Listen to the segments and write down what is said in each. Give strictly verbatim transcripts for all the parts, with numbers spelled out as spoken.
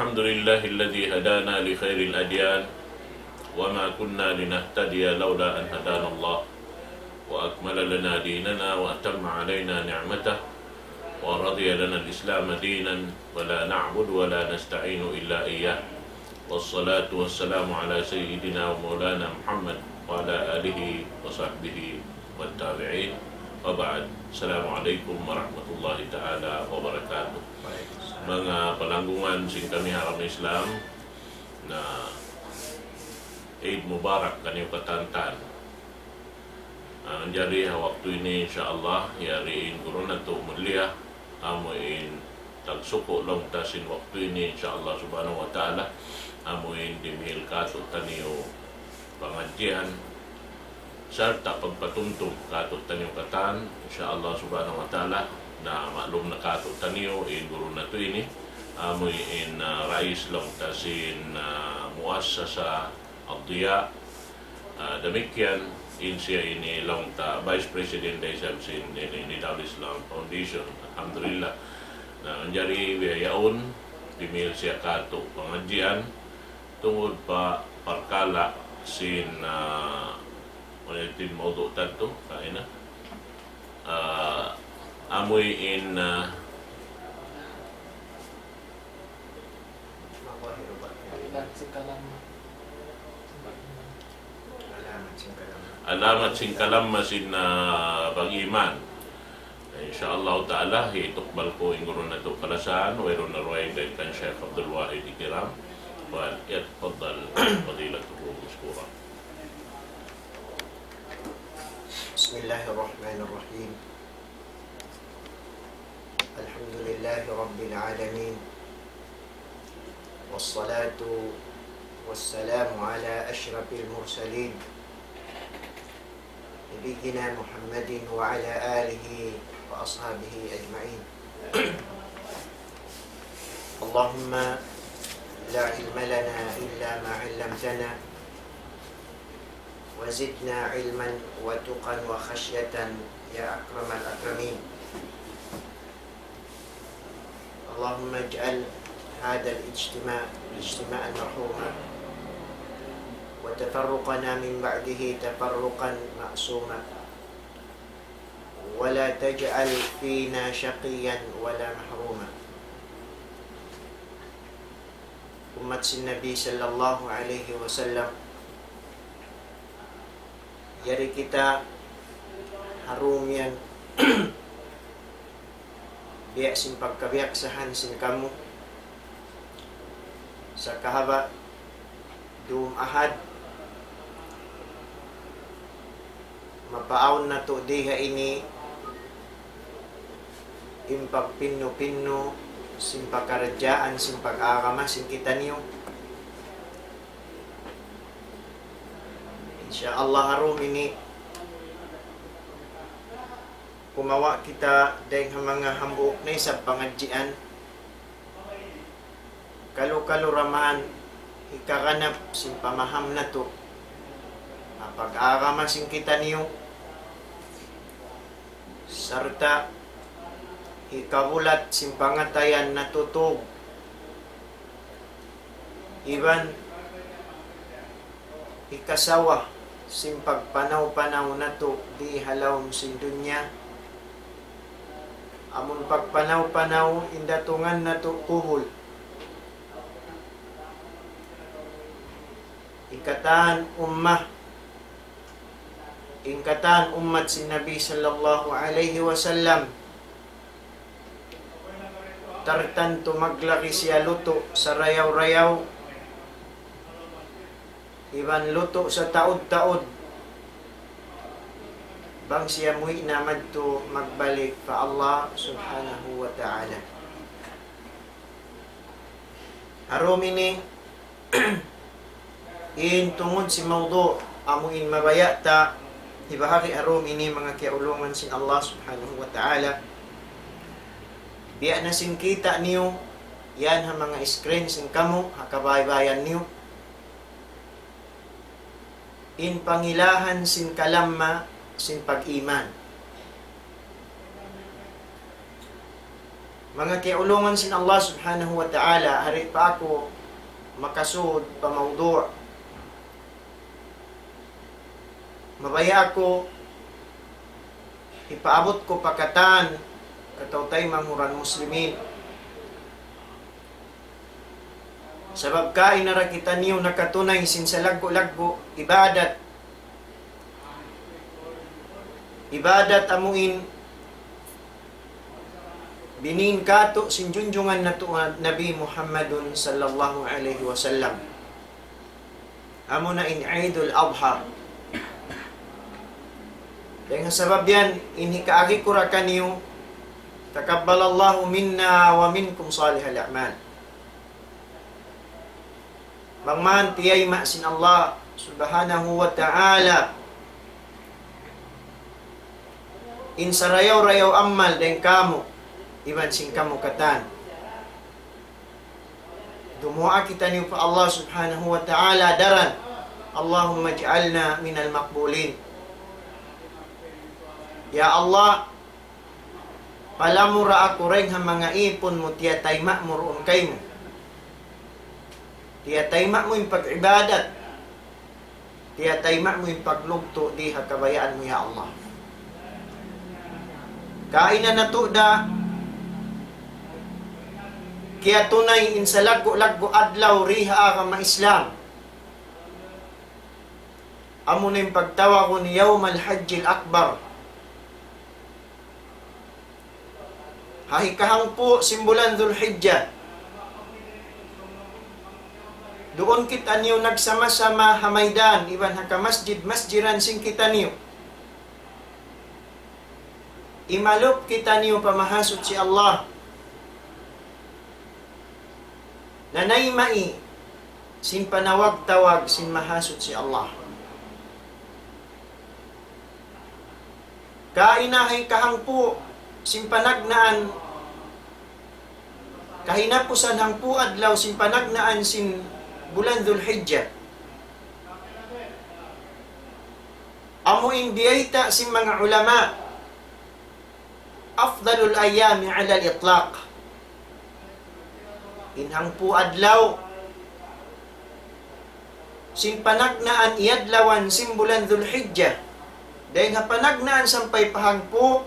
الحمد لله الذي هدانا لخير الأديان وما كنا لنهتدي لولا أن هدانا الله وأكمل لنا ديننا وأتم علينا نعمته ورضي لنا الإسلام دينا ولا نعبد ولا نستعين إلا إياه. والصلاة والسلام على سيدنا ومولانا محمد وعلى آله وصحبه والتابعين. وبعد. السلام عليكم ورحمة الله تعالى وبركاته. Manga palanggungan sin kami ha agama Islam, na Eid Mubarak kaniyu katan-katan. Ah, manjari ha waktu ini, insya Allah, yari in guru natu' mulia, amu in tagsuku' laung ta sin waktu ini, insya Allah subhanahu wa ta'ala, amu in dimihil kātu'niyu pangadjian, sarta' pagpatumtum kātu'niyu katan, insya Allah subhanahu wa ta'ala, na maklum na kātu'niyu in guru natu' ini, amu in, ah, rais laung ta sin, ah, muassasa Ad-Diya. Ah, damikkiyan in siya ini laung ta Vice President da isab sin ini, ini Darul Islam Foundation. Alhamdulillah. Na, manjari bihaun, dimihil siya kātu' pangadjian, tungud pa parkala' sin, ah, unu in mawdu' tantu, kaina. Ah, amuin, ah, Alamat sin kalamma sin, ah, pag-iman. Insya Allah ta'ala, hitukbal ku in guru natu' kalasahan, wayruun na dugaing dayn kan Sheikh Abdul Wahid Ikram. فليتفضل فضيلته مشكورا. بسم الله الرحمن الرحيم. الحمد لله رب العالمين. والصلاة والسلام على أشرف المرسلين نبينا محمد وعلى آله وأصحابه أجمعين. اللهم لا علم لنا إلا ما علمتنا وزدنا علما وتقى وخشية يا أكرم الأكرمين. اللهم اجعل هذا الاجتماع اجتماعا مرحوما وتفرقنا من بعده تفرقا معصوما ولا تجعل فينا شقيا ولا محروما. Ummat sin Nabi sallallahu alayhi wasallam, yari kita ha dum yan biya' sin pagkabiyaksahan sin kamu. Sa' kahaba' dum Ahad, mapaawn natu' di ha ini in pagpinnu-pinnu sin pakaradjaan sin pag-agama sin kitaniyu. Insya Allah, ha dum ini, kumawa' kita dayn ha manga hambuuk na isab pangadjian. Kalu-kalu ra man hikaganap sin pamaham natu' ha pag-agama sin kitaniyu, sarta' hikabulat sin pangatayan natu' tug, iban hikasawa sin pagpanaw-panaw natu' di ha lawm sin dunya. Amun pagpanaw-panaw in datungan natu' kubul. In katan ummah, in katan ummat sin Nabi sallallahu alayhi wasallam, tartantu maglagi siya lutu' sarayaw-rayaw, iban lutu' sataud-taud, bang siya muwi' na madtu magbalik pa Allah subhanahu wa ta'ala. Ha dum ini, in tungud sin mawdu' amu in mabaya' ta hibahagi' ha dum ini, manga kiyaulungan sin Allah subhanahu wa ta'ala. Biya' na sin kita' niyu yan ha manga screen sin kamu ha kabaybayan niyu, in pangilahan sin kalamma sin pag-iman. Manga kiyaulungan sin Allah Subhanahu wa Ta'ala, di' pa aku makasud pa mawdu'. Mabaya' aku hipaabut ku pa katan, kataw-taymanghuran muslimin. Sabab kaina ra kitaniyu nakatunay sin salaggu'-laggu' ibadat. Ibadat amuin binin katu' sin junjungan natu' Nabi Muhammadun sallallahu alayhi wasallam. Amuna in Eidul Adha. Dayn ha sabab yan, in hikaagi ku ra kaniyu, تقبل الله منا ومنكم صالح الأعمال. Bang man tiyayma' sin Allah Subhanahu wa Ta'ala in sarayaw-rayaw amal dayn kamu iban sin kamu katan. Dumuwaa kitaniyu pa Allah Subhanahu wa Ta'ala daran. اللهم اجعلنا من المقبولين. Ya Allah, palamura aku dayn ha manga ipun mu tiyatayma' mu duun kaymu. Tiyatayma' mu in pag-ibadat. Tiyatayma' mu in paglugtu' di ha kabayaan mu, ya Allah. Kaina natu' da kiyatunay in salaggu'-laggu' adlaw di ha agama Islam. Amuna in pagtawagun Yawm al-Hajj al-Akbar. Ha hikahangpu' sin bulan Dhul Hijjah. Duun kitaniyu nagsama-sama ha maydan, iban ha kamasjid-masjiran sin kitaniyu. Imalup kitaniyu pa Mahasuchi Allah. Nanayma' sin panawag-tawag sin Mahasuchi Allah. Kaina ha hikahangpu' sin panagnaan, kahinapusan hangpu' adlaw sin panagnaan sin bulan Dhul Hijjah. Amu in biyayta' sin manga ulama, أفضل الأيام على الإطلاق. In hangpu' adlaw sin panagnaan iyadlawan sin bulan Dhul Hijjah. Dayn ha panagnaan sampay pa hangpu',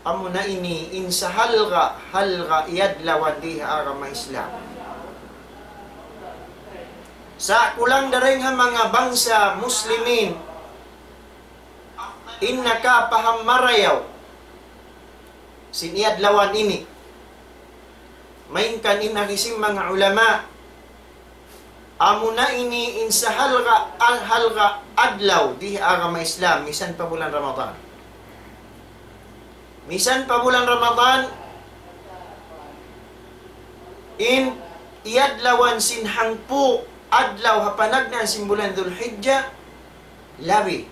amuna ini in sahalga'-halga' iyadlawan di ha agama Islam. Sa' kulang dayn ha manga bangsa Muslimin in nakapaham marayaw sin iyadlawan ini. Malayngkan in agi sin manga ulama, amuna ini in sahalga', halga' adlaw di ha agama Islam, misan pa bulan Ramadan. Misan pa bulan Ramadan, in iyadlawan sin hangpu' adlaw ha panagnaan sin bulan Dhul Hijjah, labi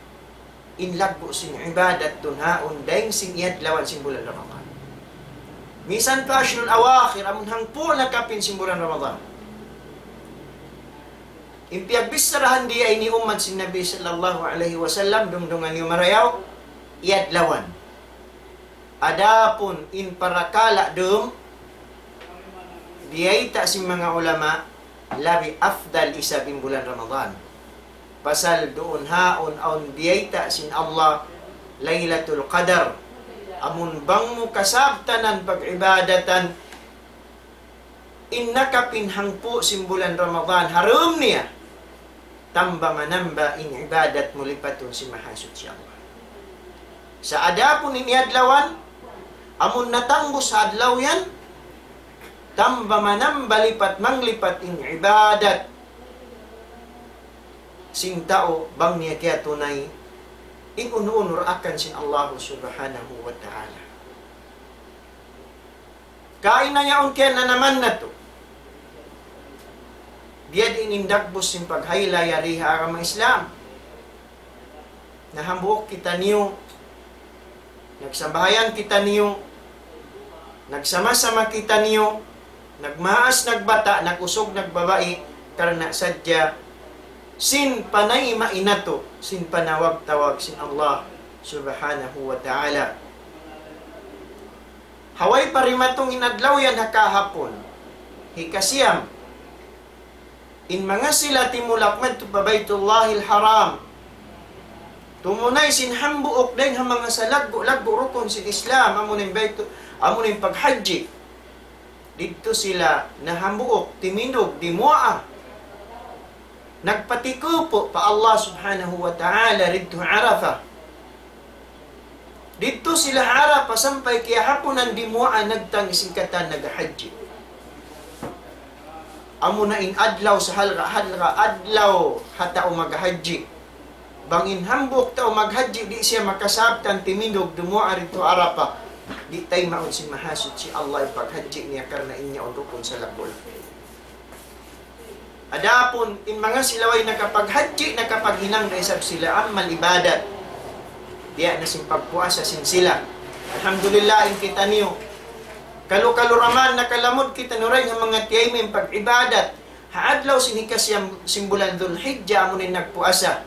in laggu' sin ibadat duun haun dayn sin iyadlawan sin bulan Ramadan. Misan pa ashrul awakhir, amun hangpu' na kapin sin bulan Ramadan. In piyagbissarahan di ini ummat sin Nabi sallallahu alayhi wasallam, dumduman niyu marayaw, iyadlawan. Adapun in parakala' dum, biyayta' sin manga ulama, labi afdal isab in bulan Ramadan. Pasal duun haun awn biyayta' sin Allah Laylatul Qadar. Amun bang mu kasabtanan pag-ibadatan, in nakapin hangpu' sin bulan Ramadan, ha dum niya, tamba manamba in ibadat mu lipatun sin Mahasuchi Allah. Sa' adapun in iyadlawan, amun natangbus ha adlaw yan, tamba manamba lipat manglipat in ibadat sin tau bang niya kiyatunay in unu-unu daakan sin Allah Subhanahu wa Ta'ala. Kaina yaun kiyananaman natu'. Biyadiin in dagbus sin paghayla yari ha agama Islam. Na hambuuk kitaniyu, nagsambahayang kitaniyu, nagsama-sama kitaniyu, nagmaas nagbata', nag-usug nagbabai, karna' sadja sin panayma' natu', sin panawag-tawag sin Allah Subhanahu wa Ta'ala. Ha way pa dimatung in adlaw yan ha kahapun. Hikasiyam. In manga sila timulak madtu pa Baytullahil Haram. Tumunay sin hambuuk dayn ha manga salaggu'-laggu' rukun sin Islam, amuna in baytu-, amuna in paghajji. Didtu sila nahambuuk, timindug, dimuwaa. Nagpatikupu pa Allah Subhanahu wa Ta'ala didtu ha Arafah. Didtu sila ha Arafah sampay kiyahapunan dimuwaa nagtang sin katan naghahajji. Amuna in adlaw sahalga'-halga' adlaw ha tau maghajji. Bang in hambuuk tau maghajji, di' siya makasabtan timindug dimuwaa didtu Arafah. Di' taymaun sin Mahasuchi Allah in paghajji niya karna' in yaun rukun salaggu'. Adapun in manga sila way nakapaghajji, nakapaghinang da isab sila amal ibadat. Biya' na sin pagpuasa sin sila. Alhamdulillah, in kitaniyu. Kalu-kalu da man nakalamud kitaniyu dayn ha manga tiyaymaun pag-ibadat. Ha adlaw sin hikasiyam sin bulan Dhul Hijjah, amuna in nagpuasa.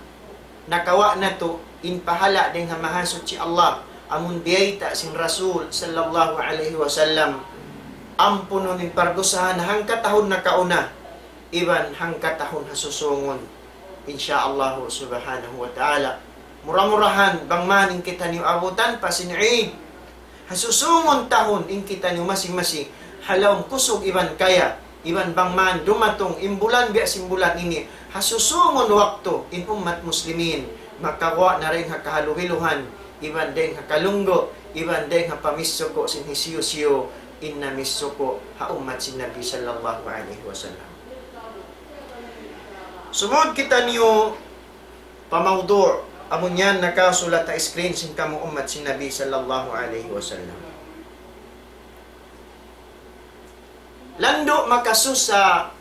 Nakawa' natu' in pahala' dayn ha Mahasuchi Allah, amun biyayta' sin Rasul sallallahu alayhi wasallam, ampunun in pardusahan hangka tahun nakauna, iban hangka tahun ha susungun, insya Allah subhanahu wa ta'ala. Mura-murahan, bang man in kitaniyu abutan pa sin Eid. Ha susungun tahun in kitaniyu masing-masing, ha lawm kusug iban kaya, iban bang man dumatung in bulan biya' sin bulan ini, ha susungun waktu in ummat muslimin, makaguwa' na dayn ha kahalubiluhan, iban dayn ha kalunggu', iban dayn ha pamisuku' sin hisiyu-siyu, in namisuku' ha ummat sin Nabi sallallahu alayhi wasallam. Sumud kitaniyu pa mawdu', amun yan nakasulat ha screen sin kamu ummat sin Nabi sallallahu alayhi wasallam. Landu' makasusa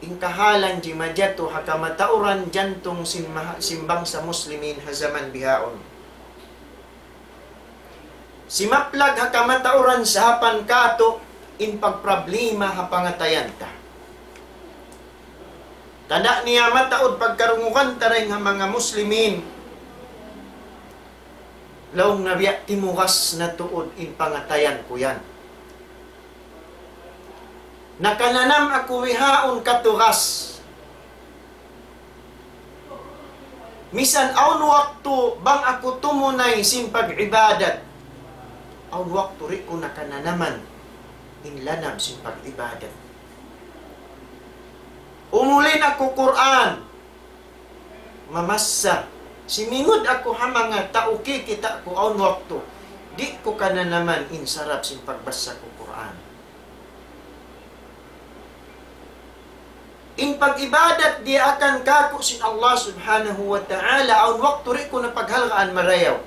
in kahalan jimajatu ha kamatauran jantung sin maha-, sin bangsa muslimin ha jaman bihaun. Simaplag ha kamatauran sahapan katu' in pagproblema ha pangatayan ta. Tanda' niya mataud pagkarungugan ta dayn ha manga muslimin. Laung niya biya' timugas na tuud in pangatayan ku yan. Nakananam aku bihaun katugas. Misan awn waktu bang aku tumunay sin pag-ibadat, awn waktu di' ku nakananaman in lanab sin pag-ibadat. Umulin aku Qur'an, mamassa. Simingud aku ha manga tau kikita' ku awn waktu, di' ku kananaman in sarap sin pagbassa ku Qur'an. In pag-ibadat diyaakan kāku' sin Allah Subhanahu wa Ta'ala, awn waktu di' ku na paghalgaan marayaw.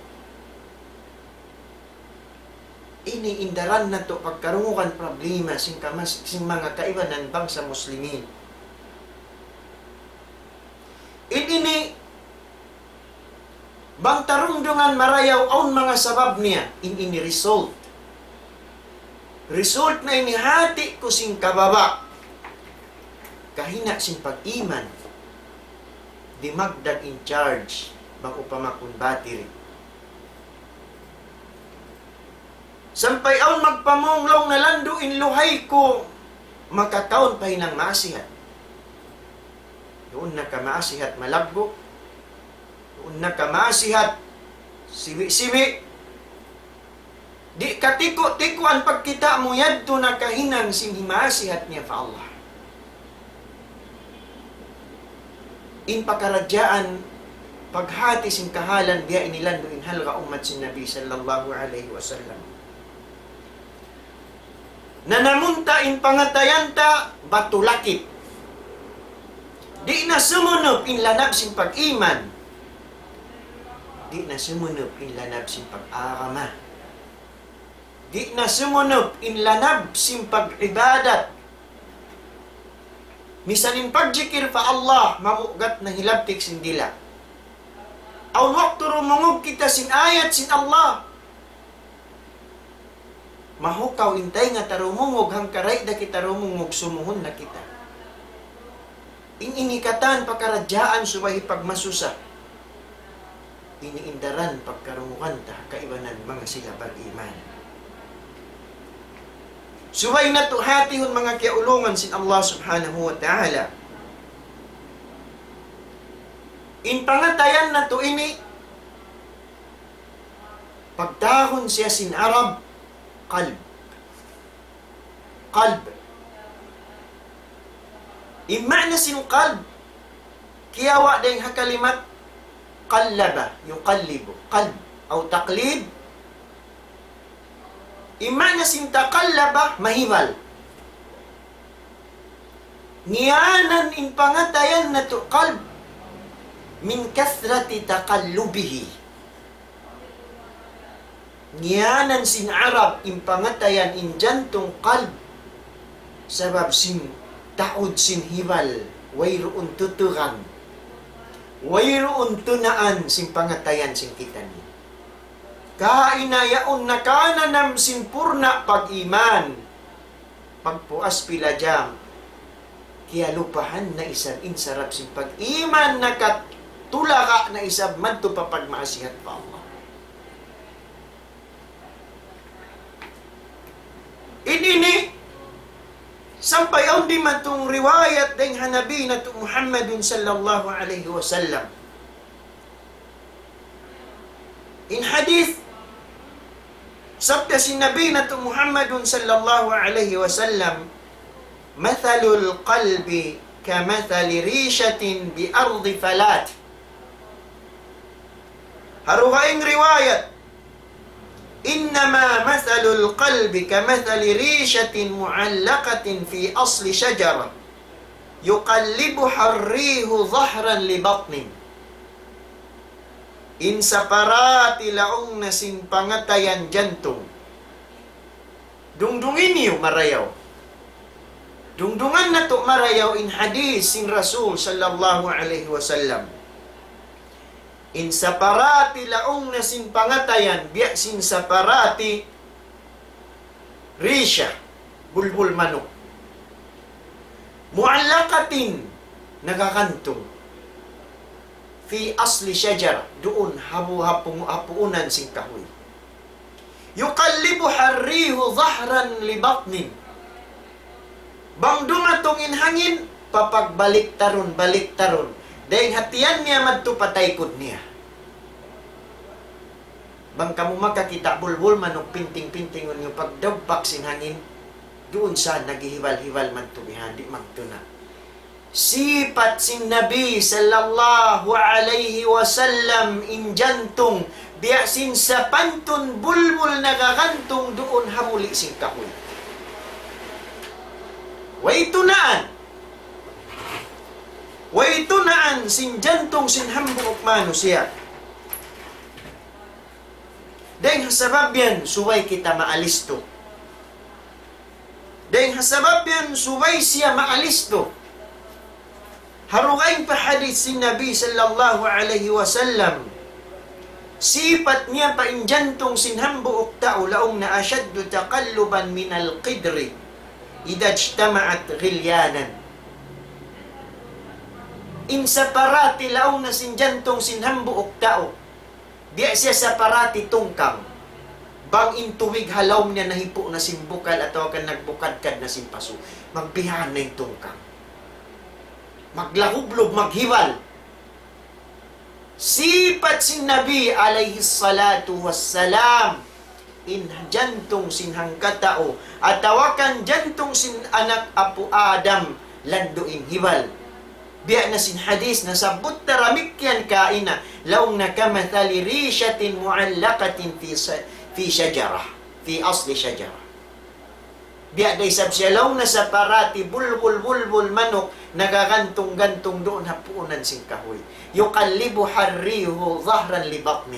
Ini in daran natu' pagkarungugan problema sin kamas-, sin manga kaibanan bangsa Muslimin. In ini, bang ta rumduman marayaw awn manga sabab niya, in ini result. Result na ini hati ku sin kababa'. Kahina' sin pag-iman. Dimagdag in charge, bang upama kun battery. Sampay awn magpamung laung niya landu' in luhay ku, makakaun pa hinang maasihat. Duun na ka maasihat malaggu'. Duun na ka maasihat sibi'-sibi'. Di' ka tiku'-tikuan pagkita' mu yadtu na kahinang sin himaasihat niya pa Allah. In pakaradjaan paghati sin kahalan biya' ini landu' in halga' ummat sin Nabi sallallahu alayhi wasallam. Nanamunta in pangatayan ta batu lakit. Di' na sumunup in lanab sin pag-iman. Di' na sumunup in lanab sin pag-agama. Di' na sumunup in lanab sin pag-ibadat. Misan in pagjikil pa Allah, mabugat na hilabtik sin dila'. Awn waktu dumungug kita sin ayat sin Allah. Mahukaw in taynga ta dumungug, hangkan di' da kita dumungug, sumuhun na kita. In ini katan pakaradjaan subay hipagmasusa. Ini in daran pagkarungugan ta kaibanan manga sila bariman. Subay natu' hatihun manga kiyaulungan sin Allah Subhanahu wa Ta'ala. In pangatayan natu' ini, pagtawagun siya sin Arab, qalb. Qalb. In maana sin qalb, kiyawa' dayn ha kalimat qallaba, yuqallibu, qalb, aw taqlib. In maana sin taqallaba, mahibal. Ngiyanan in pangatayan natu' qalb, min kathrati taqallubihi. Ngiyanan sin Arab in pangatayan in jantung qalb, sabab sin taud sin hibal, wayruun tutugan, wayruun tunaan sin pangatayan sin kitaniyu. Kaina yaun nakananam sin purna' pag-iman. Pagpuas pila jam, kiyalupahan na isab in sarap sin pag-iman, nakatulaga na isab madtu pa pagmaasiyat pa Allah. In ini, sampay awn dimatung riwayat dayn ha Nabi natu' Muhammadun sallallahu alayhi wasallam. In hadith, sabda sin Nabi natu' Muhammadun sallallahu alayhi wasallam, مثل القلب كمثل ريشة بأرض فلاة. Ha dugaing riwayat, إنما مثل القلب كمثل ريشة معلقة في أصل شجرة يقلبها الريح ظهرا لبطن. In saparati laung na sin pangatayan jantung. Dungdungi niyu marayaw. Dungdungan natu' marayaw in hadith sin Rasul sallallahu alayhi wasallam. In saparati laung na sin pangatayan, biya' sin saparati risha, bulbul manuk. Mu'allaqatin, nagagantung. Fi asli shajara, duun ha bu-, ha pungu-, ha puunan sin kahuy. يقلبها الريح ظهرا لبطن. Bang dumatung in hangin, papagbalik-tarun, balik-tarun. Dayn ha tiyan niya madtu pa taykud niya. Bang kamu makakita' bulbul manuk, pinting-pintingun niyu pagdabak sin hangin, duun sa naghihibal-hibal madtu bihan, di' magtuna'. Sipat sin Nabi sallallahu alayhi wasallam in jantung, biya' sin sapantun bulbul nagagantung duun ha buli' sin kahuy. Way tunaan. Way tunaan sin jantung sin hambuuk manusiya'. Dayn ha sabab yan, subay kita maalistu. Dayn ha sabab yan, subay siya maalistu. Ha dugaing pa hadith sin Nabi sallallahu alayhi wasallam, sipat niya pa in jantung sin hambuuk tau, laung na أشد تقلبا من القدر إذا اجتمعت غليانا. In saparati laung na sin jantung sin hambuuk tau, biya' siya saparati tungkang. Bang in tubig ha lawm niya nahipu' na sin bukal atawa kan nagbukadkad na sin pasu', magbihan na in tungkang. Maglahublub, maghibal. Sipat sin Nabi alayhi salatu wassalam, in jantung sin hangkatau, atawa kan jantung sin anak apu' Adam, landu' in hibal. Biya' na sin hadith nasabbut ta damikkiyan kaina, laung na كمثل ريشة معلقة في ش-، في شجرة، في أصل شجرة. Biya' da isab siya laung na saparati bulbul-bulbul manuk nagagantung-gantung duun ha puunan sin kahuy. يقلبها الريح ظهرا لبطن.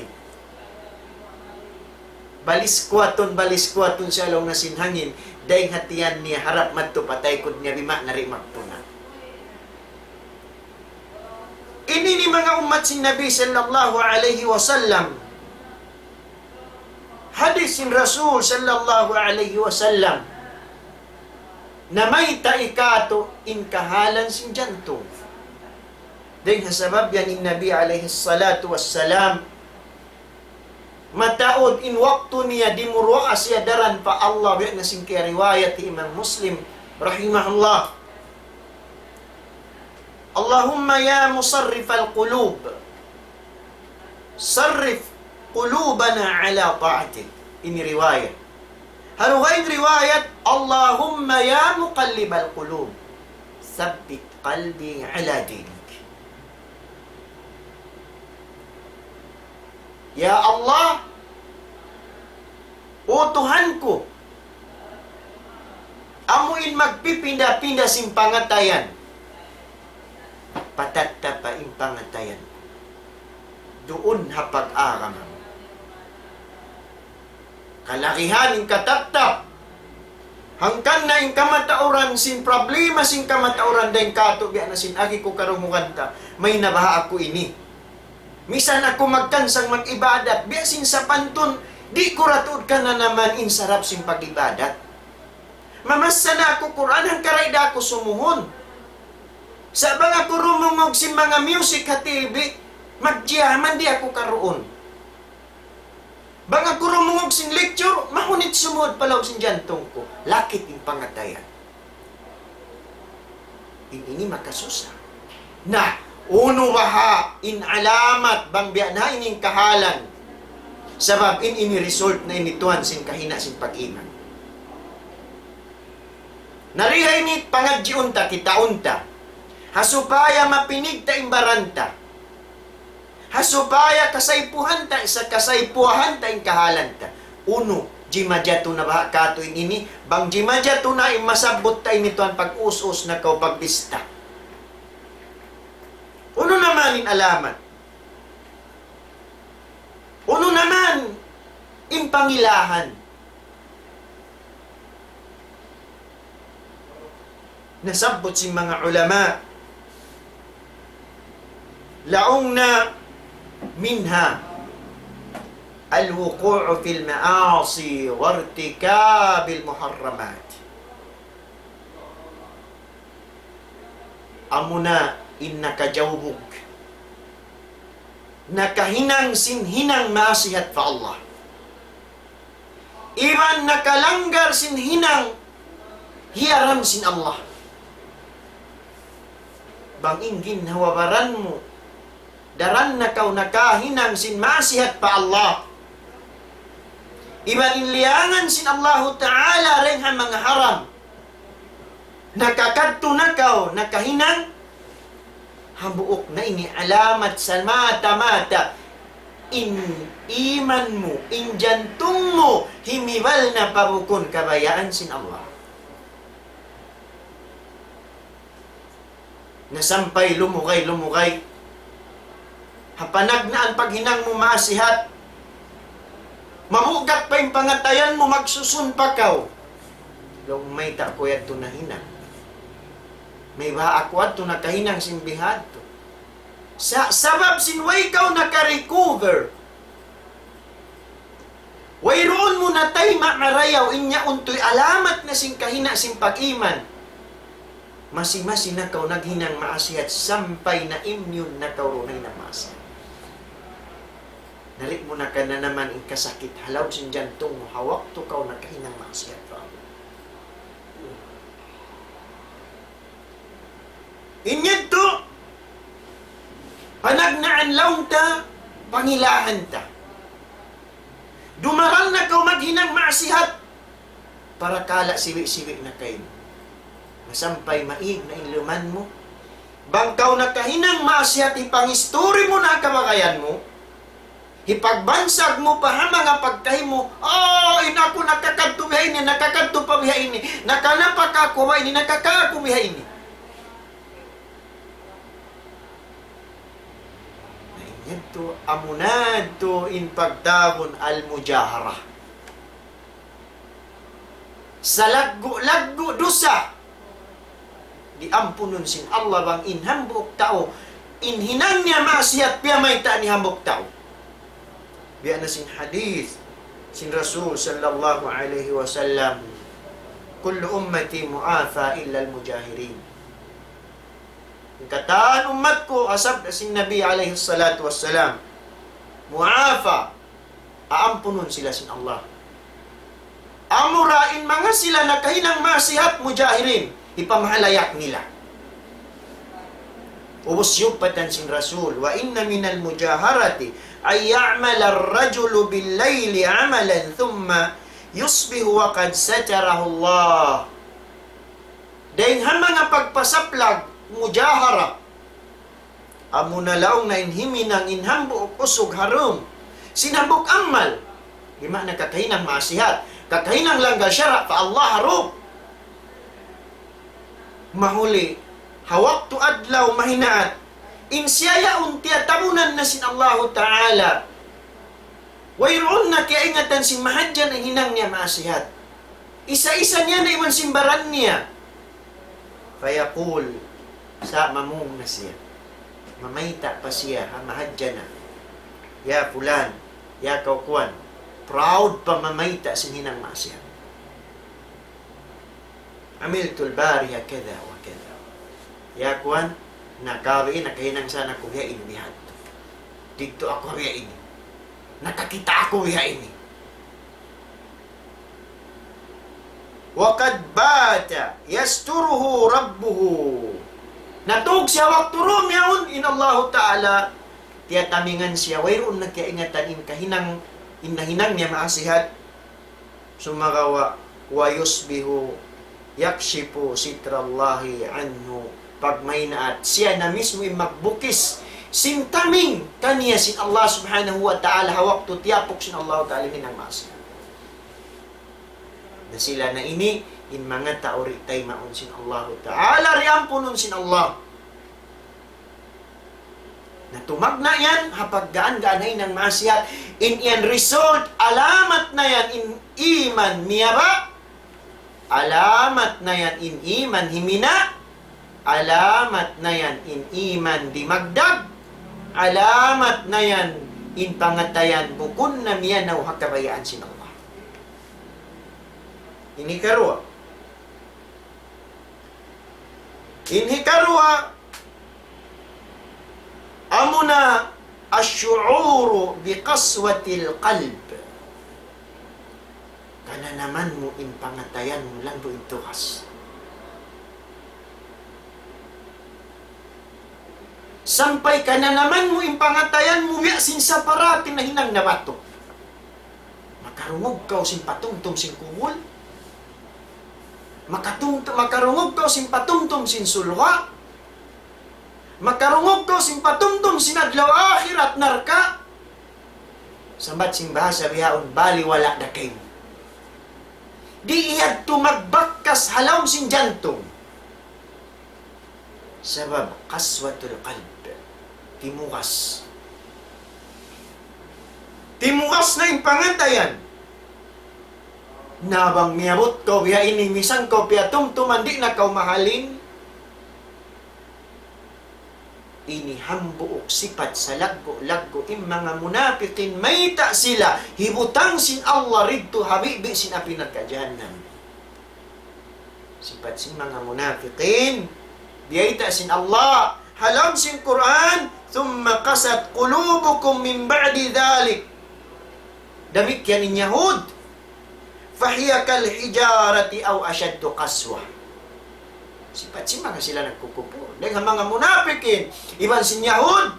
Baliskuwatun, baliskuwatun siya laung na sin hangin, dayn ha tiyan niya harap madtu pa taykud niya, bima'na di' magtuna'. Ini in manga ummat sin Nabi sallallahu alayhi wasallam. Hadith sin Rasul sallallahu alayhi wasallam. Namayta' kātu' in kahalan sin jantung. Dayn ha sabab yan in Nabi alayhi salatu wassalam, Mataud in waktu niya dimuruwaa siya daran pa Allah, biya' na sin kiyariwayat hi Imam Muslim, rahimahullah. اللهم يا مصرف القلوب، صرف قلوبنا على طاعتك. Ini riwayat. Ha dugaing riwayat, اللهم يا مقلب القلوب، ثبت قلبي على دينك. Ya Allah, O Tuhan ku, amu in magpipinda-pinda sin pangatayan, patattapa in pangatayan duun ha pag-agama mu. Kalagihan in katattap. Hangkan na in kamatauran sin problema sin kamatauran dayn kātu' biya' na sin agi ku karungugan ta. Mayta' baha' aku ini. Misan aku magkansang mag-ibadat, biya' sin sapantun, di' ku ra tuud kananaman in sarap sin pag-ibadat. Mamassa na aku Qur'an, hangkaray da aku sumuhun. Sa' bang aku rumungug sin manga music ha T V, magjiyaman di' aku karuun. Bang aku rumungug sin lecture, mahunit sumud pa lawm sin jantung ku. Lakit in pangatayan. In ini makasusa. Na, unu baha' in alamat bang biya' na ini in kahalan? Sabab in ini result na ini tuwan sin kahina' sin pag-iman. Na di ha ini pangadjiun ta, kitaun ta. Ha supaya mapinig ta in baran ta. Ha supaya kasaypuhan ta, sa kasaypuhan ta in kahalan ta. Unu, jimajatu na baha' kātu' in ini, bang jimajatu na in masabbut ta ini tuwan pag-us-us na kaw pagbista. Unu naman in alamat? Unu naman in pangilahan? Nasabbut sin manga ulama, laung na منها الوقوع في المعاصي وارتكاب المحرمات. Amuna in nakajawbug, nakahinang sin hinang maasihat pa Allah. Iban nakalanggar sin hinang hiyaram sin Allah. Bang in ginhawa-baran mu, daran na kaw nakahinang sin maasihat pa Allah. Iban in liyangan sin Allahu Ta'ala dayn ha manga haram. Nakakadtu na kaw, nakahinang, hambuuk na ini alamat sa mata-mata in iman mu, in jantung mu, himibal na pa bukun kabayaan sin Allah. Na sampay lumugay-lumugay ha panagnaan paghinang mu maasihat. Mabugat pa in pangatayan mu, magsusun pa kaw. Laung, mayta' aku yadtu nahinang? Mayta' aku yadtu nakahinang sin bihadtu? Sa-, sabab sin way kaw naka-recover. Wayruun mu natayma' marayaw, in yaun tuy alamat na sin kahina' sin pag-iman. Masi-masi na kaw naghinang maasihat sampay na immune na kaw duun ha hinang maasihat. Na di' mu na kananaman in kasakit ha lawm sin jantung mu ha waktu kaw nakahinang maasihat pa Allah. In yadtu, panagnaan laung ta, pangilahan ta. Dumaral na kaw maghinang maasihat, parakala' siwi'-siwi' na kaymu. Masampay maig na in luman mu. Bang kaw nakahinang maasihat, hipangisturi mu na kabagayan mu, hipagbansag mu pa ha manga pagkahi mu, "Oh, in aku nakakadtu biha ini, nakakadtu pa biha ini, nakanapa kaku' biha ini, nakakaku' biha ini." Na in yadtu, amuna yadtu in pagtawagun al-mujaharah. Salaggu'-laggu' dusa, diampunun sin Allah bang in hambuuk tau, in hinang niya maasihat, piyamayta' niya hambuuk tau. Biya' na sin hadith sin Rasul sallallahu alayhi wasallam, كل أمتي معافى إلا المجاهرين. In katan ummat ku, ha sabda sin Nabi alayhi salatu wassalam, muafa, Aampunun sila sin Allah. Amura in manga sila nakahinang maasihat, mujahirin, hipamahalayak nila. Ubus siyumpatan sin Rasul, وإن من المجاهرة أن يعمل الرجل بالليل عملا ثم يصبح وقد ستره الله. Dayn ha manga pagpasaplag, mujahara. Amuna laung niya in himinang in hambuuk usug ha dum sin hambuuk amal. Di' maana kakahinang maasihat, kakahinang langgal sara' pa Allah ha dum. Mahuli, ha waktu adlaw mahinaat, in siya yaun tiyatabunan na sin Allahu Ta'ala. Wayruun na kiyaingatan sin mahadjan in hinang niya maasihat. Isa-isa niya na iban sin baran niya. فيقول, sa' mamung na siya. Mamayta' pa siya, ha mahadjan na. Ya fulan, ya kaw kuwan. Proud pa mamayta' sin hinang maasihat. عملت البارحة كذا وكذا. Ya kuwan, nakawi, nakahinang sa' na aku biya' ini bihadtu. Didtu aku biya' ini. Nakakita' aku biya' ini. وقد بات يستره ربه. Natug siya waktu dum yaun, in Allahu Ta'ala tiyatamingan siya, wayruun na kiyaingatan in kahinang, in nahinang niya maasihat. Sumagawa', ويصبح يكشف ستر الله عنه. Pagmaynaat, siya na mismu in magbukis sin taming kaniya sin Allah Subhanahu wa Ta'ala, ha waktu tiyapuk sin Allah Ta'ala in hinang maasihat. Na sila na ini, in manga tau di' taymaun sin Allahu Ta'ala, di' ampunun sin Allah. Na tumagna' yan, ha paggaan-gaan ha hinang maasihat, in yan result, alamat na yan in iman miyaba', alamat na yan in iman himina', alamat na yan in iman dimagdag, alamat na yan in pangatayan bukun na miyanaw ha kabayaan sin Allah. Ini karuwa. In hikaruwa, amuna الشعور بقسوة القلب. Kananaman mu in pangatayan mu landu' in tugas. Sampay kananaman mu in pangatayan mu biya' sin saparating nahinang na batu. Makarungug kaw sin patumtum sin kubul. Makatumtum, makarungug kaw sin patumtum sin surga'. Makarungug kaw sin patumtum sin adlaw akhirat narka'. Sambat sin bahasa bihaun, baliwala' da kaymu. Di' yadtu magbakkas ha lawm sin jantung. Sabab qaswatul qalb. Timugas. Timugas na in pangatayan. Na bang miyabut kaw biya' ini, misan kaw piyatumtuman, di' na kaw mahalin. Ini hambuuk sipat salaggu'-laggu' in manga munapikin, mayta' sila hibutang sin Allah didtu ha bibi' sin api narka' jahannam. Sipat sin manga munapikin, biyayta' sin Allah, ha lawm sin Qur'an, ثم قست قلوبكم من بعد ذلك. Damikkiyan in Yahud. فهي كالحجارة أو أشد قسوة. Sipat sin manga sila nagkukupur. Dayn ha manga munapikin, iban sin Yahud.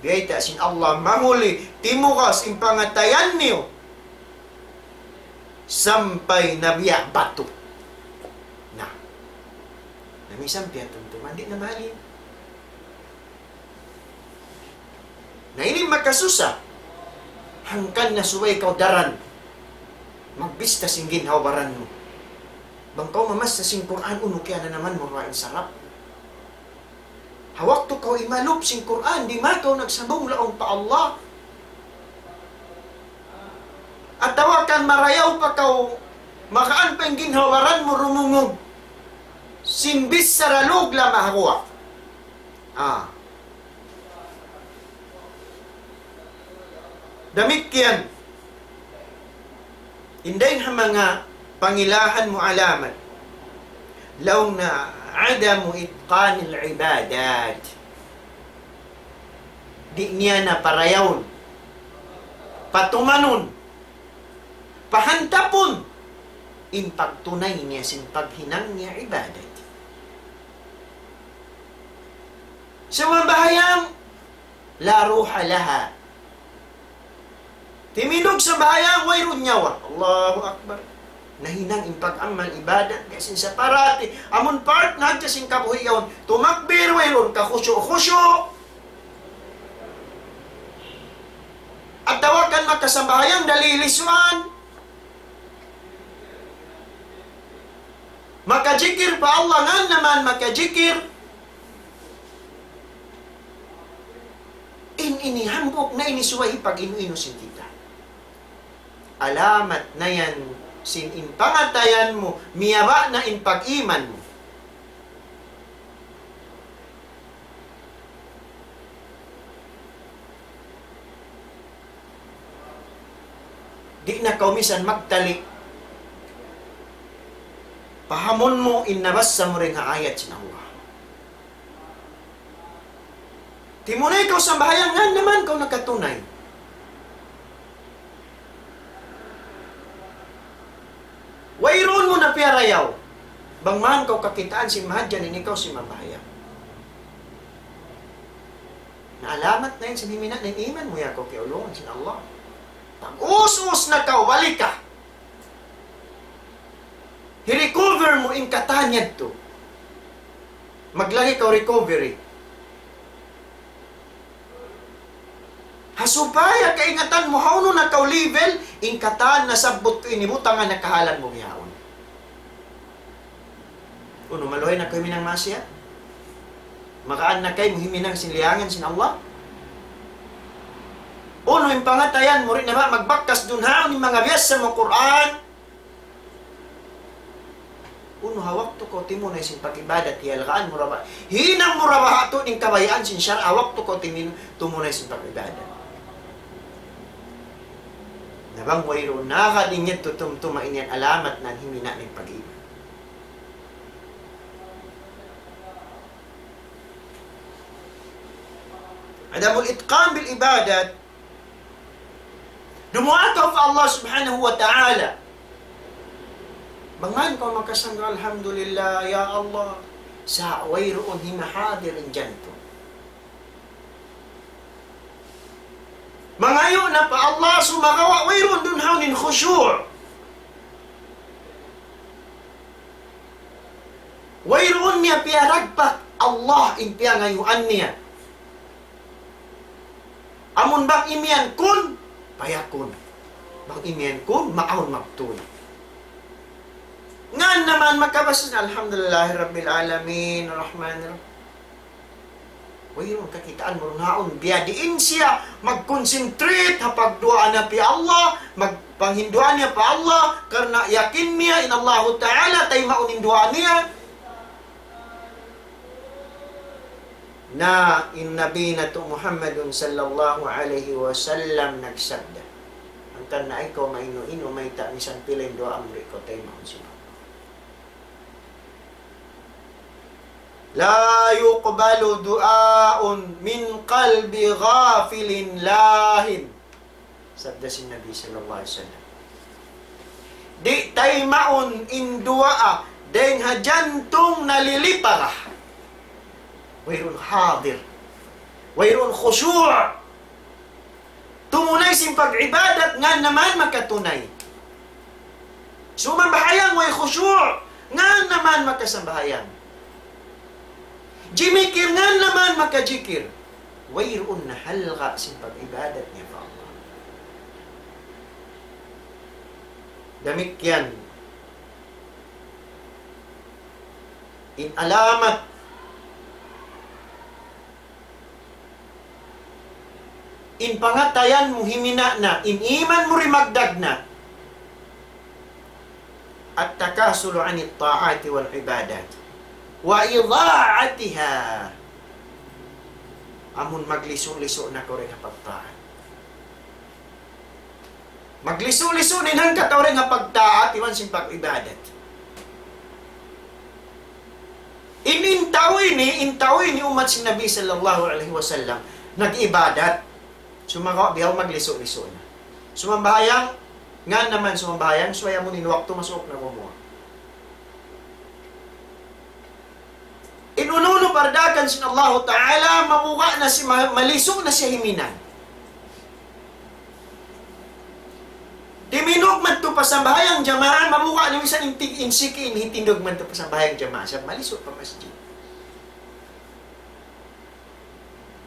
Biyayta' sin Allah mahuli, timugas in pangatayan niyu. Sampay na biya' batu. Na. Na misan piyatumtuman, di' na mahalin. Na ini makasusa. Hangkan na subay kaw daran magbista sin ginhawa-baran mu. Bang kaw mamassa sin Qur'an, unu kiyananaman mu duwa in sarap. Ha waktu kaw imalup sin Qur'an, di' man kaw nagsabung laung pa Allah. Atawa kan marayaw pa kaw, magaan pa in ginhawa-baran mu rumungug sin bichara lug lama ha guwa'. Ah. Damikkiyan, in dayn ha manga pangilahan mu alamat, laung na عدم إتقان العبادات. Di' niya na parayawun patumanun, pahantapun, in pagtunay niya sin paghinang niya ibadat. Sumambahayang, لا روح لها. Timindug sambahayang, wayruun nyawa. Allahu Akbar. Nahinang in pag-amal ibadat niya sin sa parati. Amun part na hadja sin kabuhi' yaun. Tumakbir, wayruun ka khusyu'-khusyu'. Atawa kan makasambahayang dalilisuan. Makajikir pa Allah, ngan naman makajikir. In ini hambuuk na ini subay hipag-inu-inu sin kita. Alamat na yan sin in pangatayan mu, miyaba' na in pag-iman mu. Di' na kaw misan magtali. Pahamun mu in nabassa mu dayn ha ayat sin Allah. Timunay kaw sambahayang, ngan naman kaw nakatunay. Wayruun mu na piyarayaw. Bang man kaw kakitaan sin mahadjan in ikaw simambahayang. Na alamat na yan sin himina' na in iman mu, ya kaw kiyaulungan sin Allah. Pag-us-us na kaw, balik ka. Hi-recover mu in katan yadtu. Maglagi kaw recovery. Ha supaya kaingatan mu hawnu na kaw level, in katan nasabbut ku ini butangan na kahalan mu bihaun. Unu, maluhay na kaw himinang maasiyat? Magaan na kaymu himinang sin liyangan sin Allah? Unu, in pangatayan mu, di' na ba magbakkas duun ha, in manga biyassa mu Qur'an? Unu, ha waktu kaw timunay sin pag-ibadat, hiyalgaan mu ra ba? Hinang mu ra ba ha tuud in kabayaan sin sara', ha waktu kaw timin-, tumunay sin pag-ibadat. Na bang wayruun na, ka di' niya tutumtuma ini in alamat na himina' na in pag-iman. عدم الإتقان بالعبادة. Dumuwaa kaw pa Allah Subhanahu wa Ta'ala. Bang man kaw makasangka, alhamdulillah, ya Allah, sa' wayruun himahadir in jantung. Mangayu' na pa Allah, sumagawa' wayruun duun ha yaun in khushu'. Wayruun niya piyaragpak Allah in piyangayuan niya. Amun bang imiyan kun, payakun. Bang imiyan kun, maawn magtuy. Ngan naman makabasa, Alhamdulillahi Rabbil Alamin, Rahmanir Rahim. Wayruun kakitaan mu duun ha yaun. Biya' diin siya mag-concentrate ha pagduwaa niya pa Allah, magpanghinduwaa niya pa Allah, karna' yakin niya in Allahu Ta'ala taymaun in duwaa niya. Na in Nabi natu' Muhammadun sallallahu alayhi wasallam nagsabda, hangkan na ikaw mainu-inu, mayta' misan pila in duwaa mu, di' kaw taymaun sin Allah. لا يقبل دعاء من قلب غافل لاه. Sabda sin Nabi sallallahu alayhi wasallam, di' taymaun in duwaa dayn ha jantung nalilipara. Wayruun hadir. Wayruun khushu'. Tumunay sin pag-ibadat, ngan naman makatunay. Sumambahayang way khushu', ngan naman makasambahayang. Jimikir, ngan naman makajikir. Wayruun nahalga' sin pag-ibadat niya pa Allah. Damikkiyan in alamat. In pangatayan mu himina' na, in iman mu rimagdag na. التكاسل عن الطاعات والعبادات وإضاعتها. Amun maglisu'-lisu' na kaw dayn ha pagtaat. Maglisu'-lisu' na in hangkatau dayn ha pagtaat iban sin pag-ibadat. In, in tau ini, in tau ini ummat sin Nabi sallallahu alayhi wasallam, nag-ibadat. Sumagawa' bihaun maglisu'-lisu' na. Sumambahayang, ngan naman sumambahayang, subay amu in waktu masuuk na gumuwa'. In unu-unu pardaakan sin Allahu Ta'ala, mabuga' na si-, ma-, malisu' na siya himinang. Timindug madtu pa sambahayang jamaa, mabuga' na misan in tig-, in siki in hitindug madtu pa sambahayang jamaa, sa' malisu' pa masjid.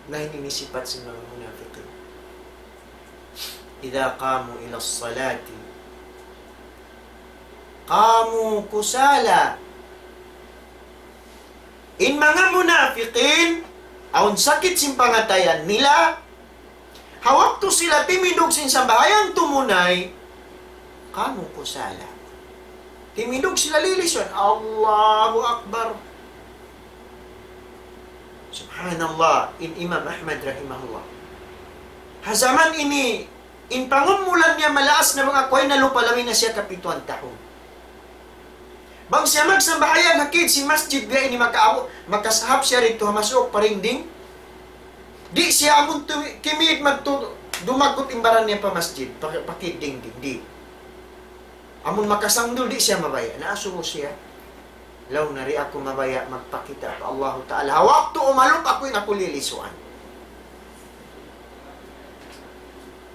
Na ini in sipat sin manga munafiqin. إذا قاموا إلى الصلاة قاموا كسالى. In manga munafiqin, awn sakit sin pangatayan nila, ha waktu sila timindug sin sambahayang tumunay, قاموا كسالى. Timindug sila lilisuan. Allahu Akbar. Subhanallah, in Imam Ahmad rahimahullah. Ha jaman ini, in pangumulan niya malaas na manga kuway na lupa labi na siya kapituan tahun. Bang siya magsambahayang ha kid sin masjid biya' ini maka-, makasahap siya didtu ha masuuk pa dingding. Di' siya amun tu-, kimid madtu dumagut in baran niya pa masjid, pa, pa kid dingding, di'. Amun makasandul, di' siya mabaya'. Naasubu siya. Laung niya, di' aku mabaya' magpakita' pa Allahu Ta'ala. Ha waktu umalup aku in aku lilisuan.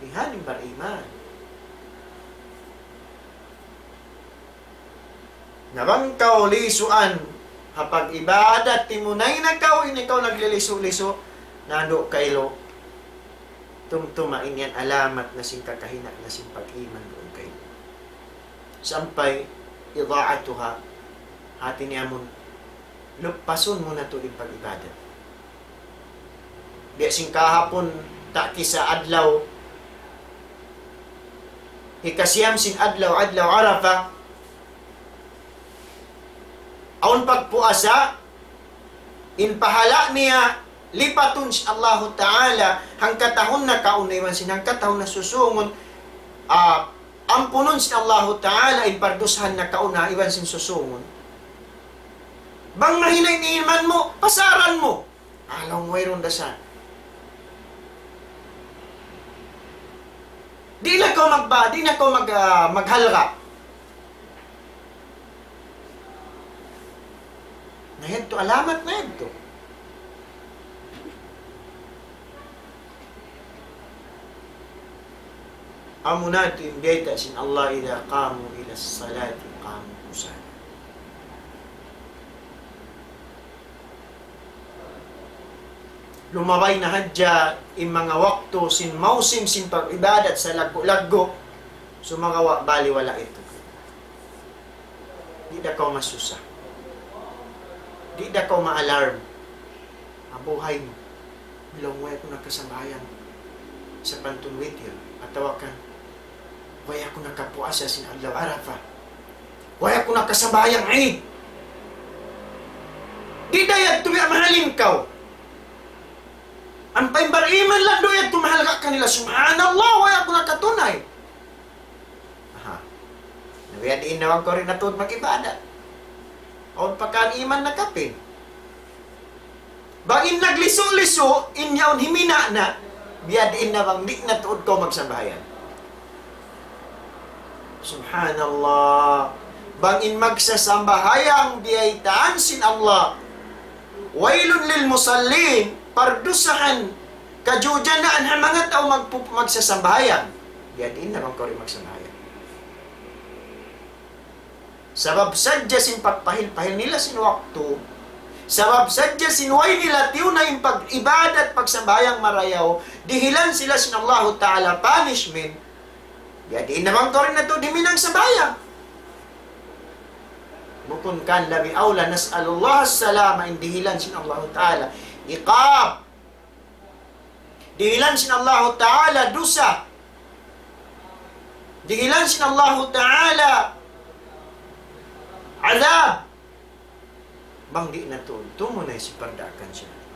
Bihan in bariman. Na bang kaw lisuan ha pag-ibadat, timunay na kaw, in ikaw naglilisu-lisu, nadu' kaylu. Tumtuma in yan alamat na sin kakahina' na sin pag-iman duun kaylu. Sampay إضاعتها, hati niya amun luppasun mu na tuud in pag-ibadat. Biya' sin kahapun, ta' kisa adlaw hikasiyam sin adlaw, adlaw Arafah, awn pagpuasa, in pahala' niya, lipatun sin Allahu Ta'ala, hangkatahun nakauna iban sin hangkatahun na susungun, ah, ampunun sin Allahu Ta'ala, in pardusahan nakauna iban sin susungun. Bang mahina in iman mu, pasaran mu. Alam wayruun da sa. Di' na kaw magba-, di' na kaw mag-, ah, maghalga'. Na yadtu, alamat na yadtu. Amuna tuud in bayta' sin Allah, إذا قاموا إلى الصلاة قاموا كسالى. Lumabay na hadja in manga waktu sin mausim sin pag-ibadat sa laggu'-laggu', sumagawa' baliwala' yadtu. Di' da kaw masusa. Di' da kaw ma-alarm. Abuhay mu. Laung, way aku nakasambahayang sapantun witir. Atawa kan, way aku nakapuasa sin adlaw Arafah. Way aku nakasambahayang Eid. Di' da yadtu biya' mahalin kaw. Ampa in bariman landu' yadtu mahalga' kanila. Subhanallah, way aku nakatunay. Aha. Na biya' diin na bang kaw di' na tuud mag-ibadat. Awn pa kan iman na kapin. Bang in naglisu-lisu, in yaun himina' na, biya' diin na bang di' na tuud kaw magsambahayang. Subhanallah. Bang in magsasambahayang biyaytaan sin Allah, ويل للمصلين, pardusahan, kajujanaan ha manga tau magpu-, magsasambahayang. Biya' diin na bang kaw di' magsambahayang. Sabab sadja sin pagpahil-pahil nila sin waktu, sabab sadja sin way nila tiyuna in pag-ibadat, pagsambahayang marayaw, dihilan sila sin Allahu Ta'ala punishment. Biya' diin na bang kaw di' na tuud himinang sambahayang. Bukun kan labi awla, نسأل الله السلامة, in dihilan sin Allahu Ta'ala iqab. Dihilan sin Allahu Ta'ala dusa. Dihilan sin Allahu Ta'ala adab. Bang di' na tuud tumunay sin pardaakan sin Allah.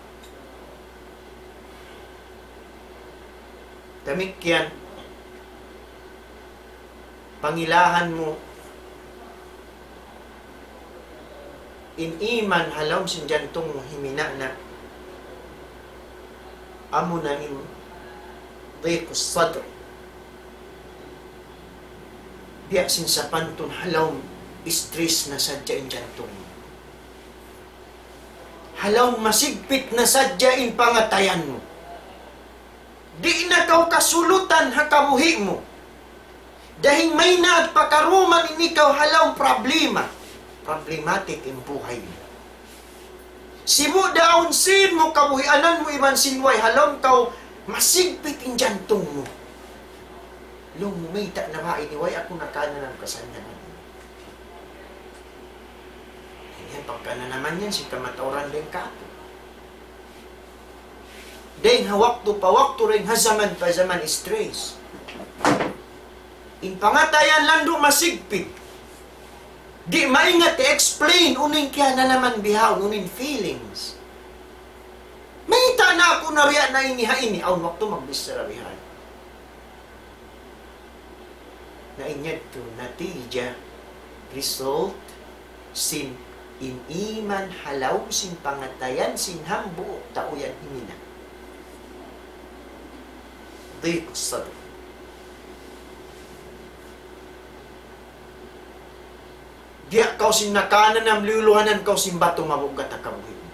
Damikkiyan, pangilahan mu in iman ha lawm sin jantung mu himina' na, amuna in ضيق الصدر. Biya' sin sapantun ha lawm stress na sadja in jantung mu. Ha lawm masigpit na sadja in pangatayan mu. Di' na kaw kasulutan ha kabuhi' mu. Dayng maynaat pakaruman in ikaw ha lawm problema. Problematic in buhay mu. Sibu' da awn sin mu kabuhianan mu iban sin way ha lawm kaw masigpit in jantung mu. Laung mu, mayta' na ba ini, way aku nakananam kasannyangan ini. Yan, pagkananaman yan sin kamatauran dayng kātu'. Dayng ha waktu pa waktu, dayng ha jaman pa jaman stress. In pangatayan landu' masigpit. Di' maingat i-explain unu in kiyananaman bihaun, unu in feelings. Mayta' na aku nabiya' na ini ha ini, awn waktu magbichara bihaun. Na in yadtu natija, result, sin in iman ha lawm sin pangatayan sin hambuuk tau yan himina'. Diq sadr. Biya' kaw sin nakananam, liyuluhanan kaw sin batu, mabugat ha kabuhi' mu.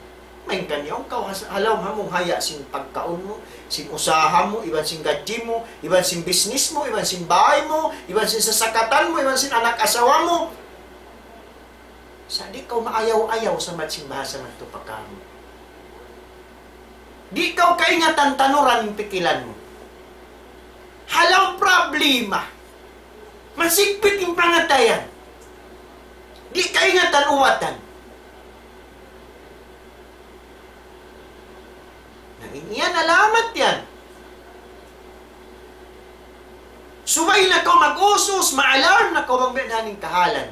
Main kan yaun kaw has-, ha lawm hamung haya' sin pagkaun mu, sin usaha mu, iban sin gadji mu, iban sin business mu, iban sin bāy mu, iban sin sasakatan mu, iban sin anak asawa mu. Sa' di' kaw maayaw-ayaw, sambat sin bahasa madtu pa kamu. Di' kaw kaingatan tanuran in pikilan mu. Ha lawm problema. Masigpit in pangatayan. Di' kaingatan uwatan. Na in yan alamat yan. Subay na kaw mag-us-us, ma-alarm na kaw bang biya' na in kahalan.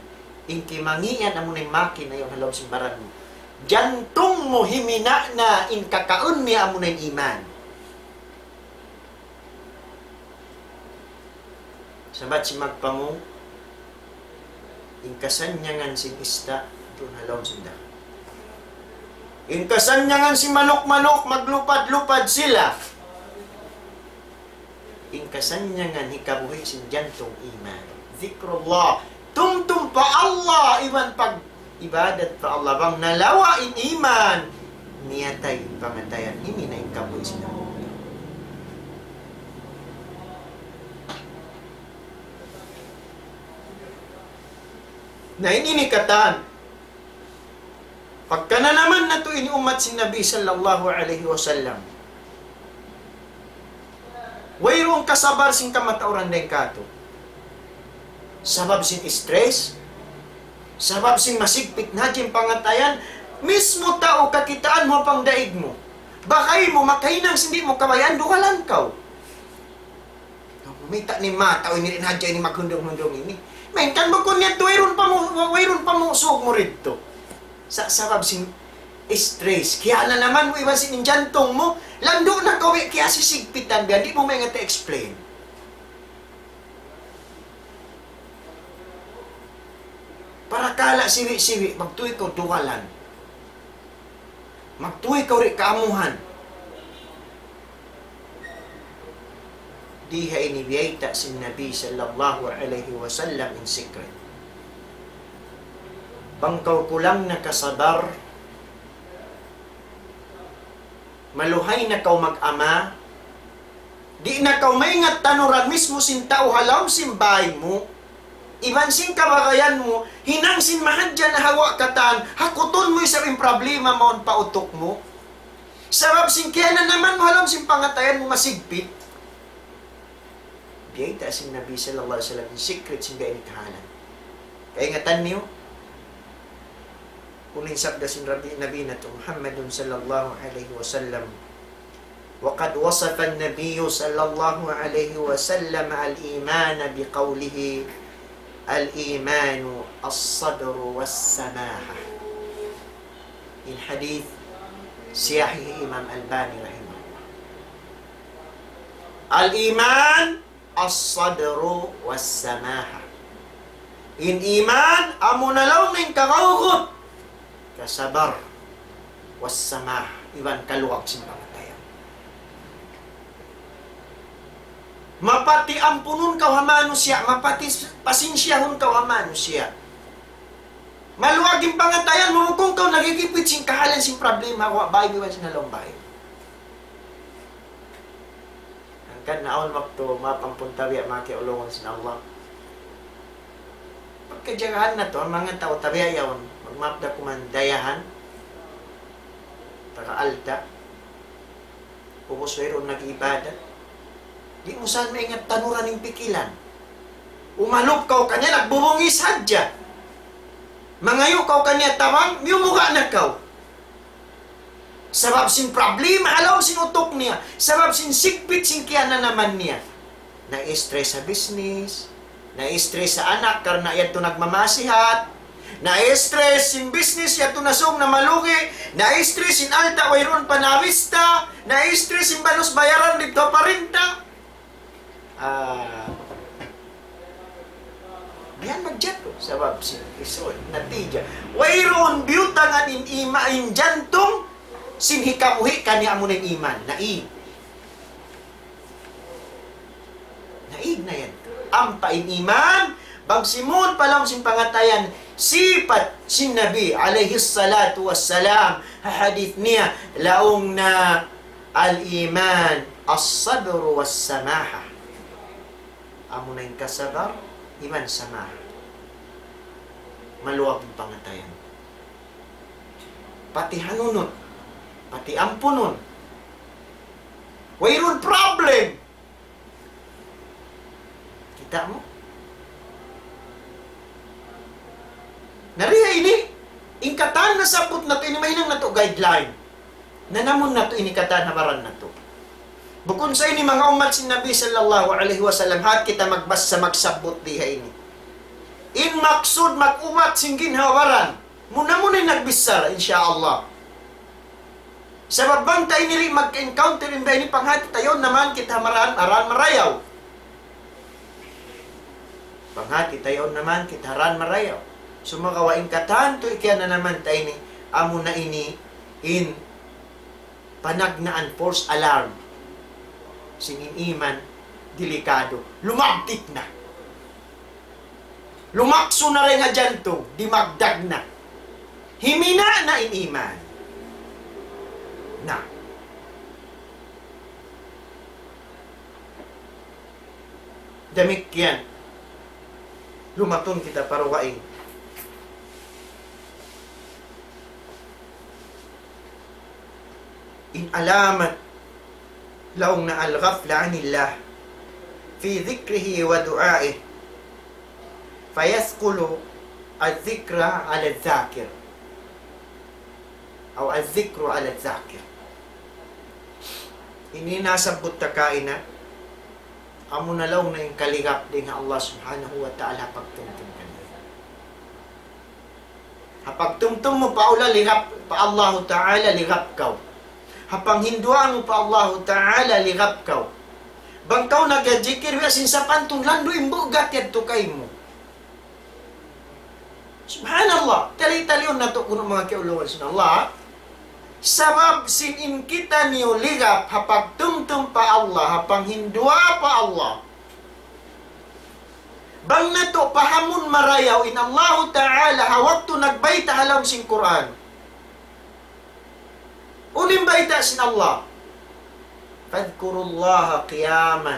In kimangi' yan amuna in makina yaun ha lawm sin baran mu. Jantung mu himina' na, in kakaun niya amuna in iman. Sabab sin magpamung, in kasannyangan sin ista', duun ha lawm sin dagat. In kasannyangan sin manuk-manuk, maglupad-lupad sila. In kasannyangan hikabuhi' sin jantung iman. Zikrullah. Tumtum pa Allah, iban pag-ibadat pa Allah. Bang nalawa' in iman, miyatay in pangatayan. Himina' in kabuhi' sin amu. Na ini in katan. Pagkananaman natu' ini ummat sin Nabi sallallahu alayhi wasallam. Wayruun kasabar sin kamatauran dayn kātu'. Sabab sin stress, sabab sin masigpit na in pangatayan, mismu tau kakitaan mu pangdaig mu. Bagay mu, makahinang sin di' mu kabayaan, dugalan kaw. Mayta' ini mata, o, ini rin hadja ini maghundung-hundung ini. Main kan bukun niya tu, wayruun pa mu, wayruun pa mu sug mu ridtu. Sa-, sabab sin stress. Kiyananaman mu iban sin jantung mu, landu' na kaw, kiyasisigpitan biya', di' mu maingat explain. Parakala' siwi'-siwi', magtuy kaw dugalan. Magtuy kaw di' kaamuhan. Di ha ini biyayta' sin Nabi sallallahu alayhi wasallam in secret. Bang kaw kulang na kasabar, maluhay na kaw mag-ama, di' na kaw maingat tanuran mismu sin tau ha lawm sin bāy mu, iban sin kabagayan mu, hinang sin mahadja na hawa' katan, hakutun mu isab in problema mawn pa utuk mu. Sabab sin kiyananaman mu ha lawm sin pangatayan mu masigpit. Biyayta' sin Nabi sallallahu alayhi wasallam in secret sin biya' ini kahalan. Kaingatan niyu? Unu in sabda sin Nabi, Nabi natu' Muhammadun sallallahu alayhi wasallam. وقد وصف النبي صلى الله عليه وسلم الإيمان بقوله: الإيمان الصبر والسماحة. In hadith sahih Imam Albani rahimahullah. الإيمان الصبر والسماحة. In iman, amuna laung in kagawgut, kasabar, والسماحة, iban kaluag sin pangatayan. Mapati ampunun kaw ha manusiya', mapati pasinsiyahun kaw ha manusiya'. Maluag in pangatayan mu bukun kaw nagigipit sin kahalan sin problema, wa' bay biwan sin halawm bay. Hangkan na awn waktu, maap ampun tabiya' manga kiyaulungan sin Allah. Pagkajagahan natu', in manga tau tabiya' yaun, magmaap da kuman dayahan, taga alta', ubus wayruun nag-ibadat. Di' mu sa maingat tanuran in pikilan. Umalup kaw kaniya, nagbubungis hadja. Mangayu' kaw kaniya tabang, miyumuga' na kaw. Sabab sin problema ha lawm sin utuk niya. Sabab sin sigpit sin kiyananaman niya. Na-stress ha business. Na-stress ha anak karna' yadtu nagmamasihat. Na-stress sin business yadtu nasūng na malugi'. Na-stress sin alta' wayruun pa nabista. Na-stress sin balus bayaran didtu ha parinta. Ah, bihan magjatu, sabab sin isun, natija. Wayruun biyutangan in ima-, in jantung sin hikabuhi' kaniya amuna in iman. Naig. Naig na yan. Ampa in iman, bang simud pa lawm sin pangatayan, sipat sin Nabi alayhi salatu wassalam, ha hadith niya, laung na الإيمان الصبر والسماحة. Amuna in kasabar, iban samaha. Maluag in pangatayan. Pati hanunut, pati ampunun. Wayruun problem. Kita' mu? Na di ha ini, in katan nasabbut natu' ini mahinang natu' guideline. Nanamun natu' ini katan ha baran natu'. Bukun sa ini manga ummat sin Nabi sallallahu alayhi wasallam, hat kita magbasa, magsabbut di ha ini. In maksud mag-ubat sin ginhawa-baran. Muna-muna in nagbichara, insya Allah. Sabab bang ta ini di' magka-encounter in biya' ini, panghati ta yaun naman kita ha baran, ha baran marayaw. Panghati ta yaun naman kita ha baran marayaw. Sumagawa' in katan tuud kiyananaman ta ini, amuna ini in panagnaan, false alarm. Sin in iman, delikado. Lumabtik na. Lumaksu na dayn ha jantung, dimagdag na. Himina na in iman. Na. Damikkiyan. Lumatun kita pa dugaing. In alamat laung na الغفلة عن الله في ذكره ودعائه فيثقل الذكر على الذاكر أو الذكر على الذاكر. Ini nasabbut ta kaina, amuna laung na in kaligap dayn ha Allah Subhanahu wa Ta'ala pagtumtum kaniya. Ha pagtumtum mu pa Allah, ligap, pa Allahu Ta'ala, ligap kaw. Ha panghinduwaa mu pa Allahu Ta'ala, ligap kaw. Bang kaw nagjikir, biya' sin sapantun, landu' in bugat yadtu kaymu. Subhanallah, tali-taliun natu' kunu' manga kiyaulungan sin Allah. Sabab sin in kitaniyu ligap ha pagtumtum pa Allah, ha panghinduwaa pa Allah. Bang natu' pahamun marayaw in Allahu Ta'ala ha waktu nagbayta' ha lawm sin Qur'an. Unu in bayta' sin Allah? فاذكروا الله قياما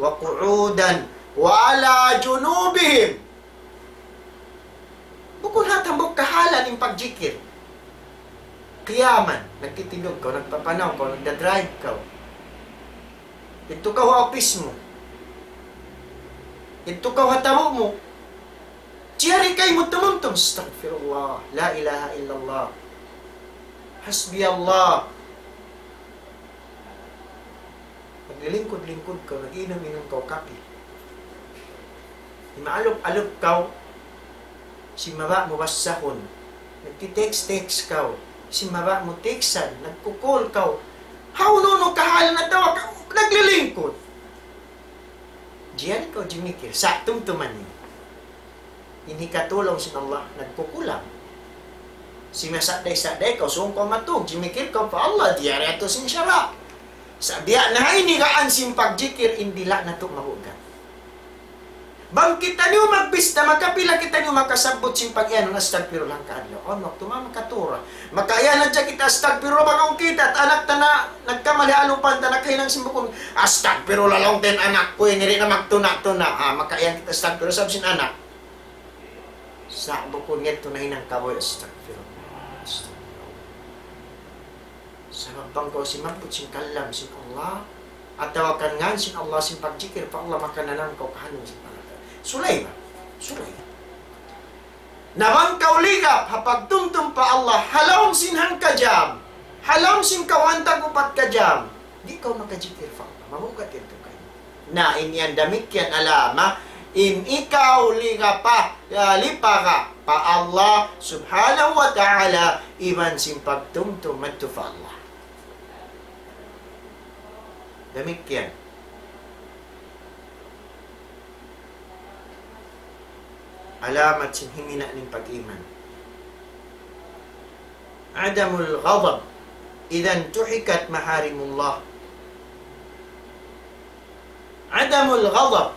وقعودا وعلى جنوبهم. Bukun hat hambuuk kahalan in pagjikir. Qiyaman, nagtitindug kaw, nagpapanaw kaw, nagdadrive kaw. Didtu kaw ha office mu. Didtu kaw ha tabu' mu. Jari kaymu tumumtum, أستغفر الله، لا إله إلا الله، حسبي الله. Naglilingkud-lingkud kaw, nag-inum-inum kaw kapi. Imaalup-alup kaw, sin mabaya' mu basahun. Nagti-text-text kaw, sin mabaya' mu textan, nagku-call kaw. Hawnu-hawnu kahalan atawa kaw, naglilingkud. Jari kaw jimikir, sa' tumtuma niyu. In hikatulung sin Allah, nagkukulang. Simasa'day-sa'day kaw, sūng kaw matug, jimikir kaw pa Allah, di' yari atu sin sara'. Sa' biya' na ha ini gaan sin pagjikir, in dila' natu' mabugat. Bang kitaniyu magbista, makapila kitaniyu makasabbut sin pag-iyanun astagfirullah hangka adlaw? Awn waktu ma makatura. Makaiyan hadja kita astagfirullah, bang awn kita, anak ta na, nagkamali ha alupan ta, nakahinang sin bukun, astagfirullah, laung ta in anak ku ini, di' na magtuna-tuna. Ah, makaiyan kita astagfirullah, sabab sin anak. Sa' bukun yadtu nahinang kabuhi', astagfirullah, astagfirullah. Sabab bang kaw simabbut sin kalam sin Allah, atawa kan ngan sin Allah sin pagjikir pa Allah, makananam kaw kahanun sin pangatau. Sulay ba? Sulay. Na bang kaw ligap ha pagtumtum pa Allah, ha lawm sin hangka jam, ha lawm sin kaw hantag upat ka jam, di' kaw makajikir pa Allah. Mabugat yadtu kaymu. Na in yan damikkiyan alama, in ikaw ligap pa, ya, lipaga pa Allah subhanahu wa ta'ala, iban sin pagtumtum madtu pa Allah. Damikkiyan. Alamat sin himina' nin pag-iman. عدم الغضب إذا انتهكت محارم الله. عدم الغضب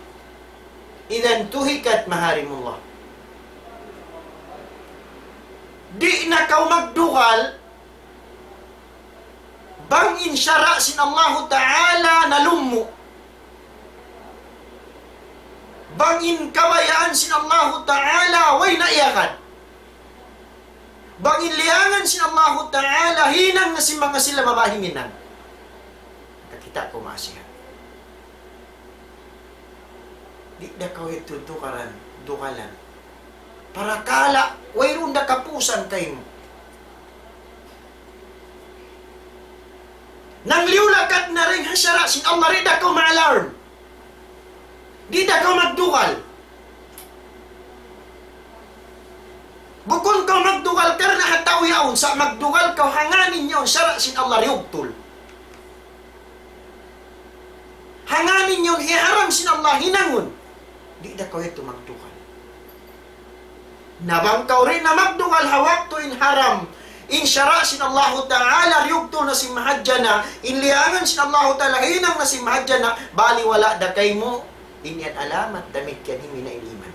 إذا انتهكت محارم الله. Di' na kaw magdugal bang in sara' sin Allahu Ta'ala nalummu'. Bang in kabayaan sin Allahu Ta'ala way na iyagad. Bang in liyangan sin Allahu Ta'ala hinang na sin manga sila mabahinginan. Kakita' ku masihat. Di' da kaw yadtu dugalan, dugalan. Parakala', wayruun da kapusan kaymu. Nangliyu lakad na dayn ha sara' sin Allah, di' da kaw ma-alarm. Di' da kaw magdugal. Bukun kaw magdugal karna' ha tau yaun, sa' magdugal kaw hangkan in yaun sara' sin Allah riyugtul. Hangkan in yaun hiyaharam sin Allah hinangun. Di' da kaw yadtu magdugal. Na bang kaw di' na magdugal ha waktu in haram, in sara' sin Allahu Ta'ala riyugtul na sin mahadjana', in liyangan sin Allahu Ta'ala hinang na sin mahadjana', baliwala' da kaymu, in yan alamat damikkiyan himina' in iman.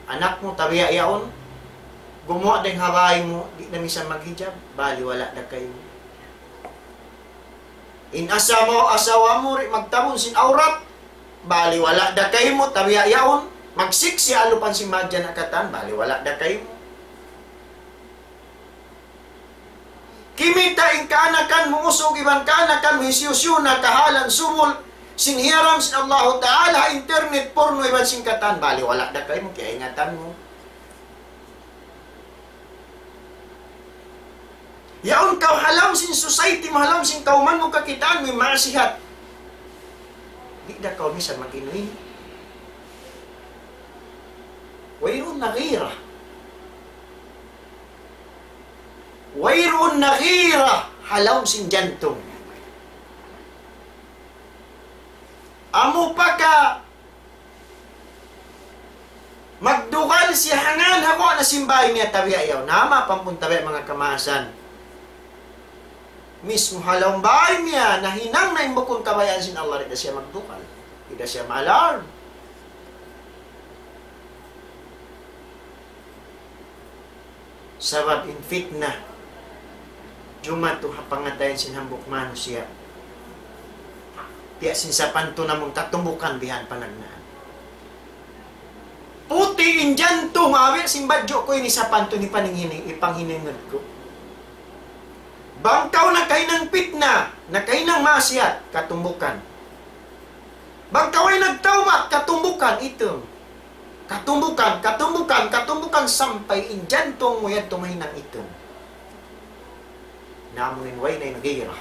Anak mu tabiya' yaun, gumuwa' dayn ha bāy mu, di' na misan maghijab, baliwala' da kaymu. In asawa mu, asawa mu di' magtabun sin awrat, baliwala' da kaymu, tabiya' yaun, magsiksi ha alupan sin mahadjana' katan, baliwala' da kaymu. Kimita' in kaanakan mu usug iban kaanakan mu hisiyu-siyu na kahalan subul sin hiyaram sin Allahu Ta'ala ha internet, porno iban sin katan, baliwala' da kaymu, kiyaingatan mu. Yaun kaw ha lawm sin society mu, ha lawm sin kawman mu, kakitaan mu in maasihat. Di' da kaw misan mag-inu-inu. Wayruun na ghira. Wayruun na ghira ha lawm sin jantung. Amu pa ka magdugal siya hangkan ha guwa' na sin bāy niya tabiya' yaun. Nama pa ampun tabiya' manga kamaasan. Mismu ha lawm bāy niya, nahinang na in bukun kabayaan sin Allah, di' da siya magdugal. Di' da siya ma-alarm. Sabab in fitna, jumatu ha pangatayan sin hambuuk manusiya'. Biya' sin sapantun amun katumbukan bihan panagnaan. Puti' in jantung, awi' sin badju' ku ini sapantun, hipaninghining, hipanghiningud ku. Bang kaw nakahinang fitna, nakahinang maasiat, katumbukan. Bang kaw way nagtawbat, katumbukan, itung. Katumbukan, katumbukan, katumbukan, sampay in jantung mu yadtu mahinang itung. Na amu in way na in ghira.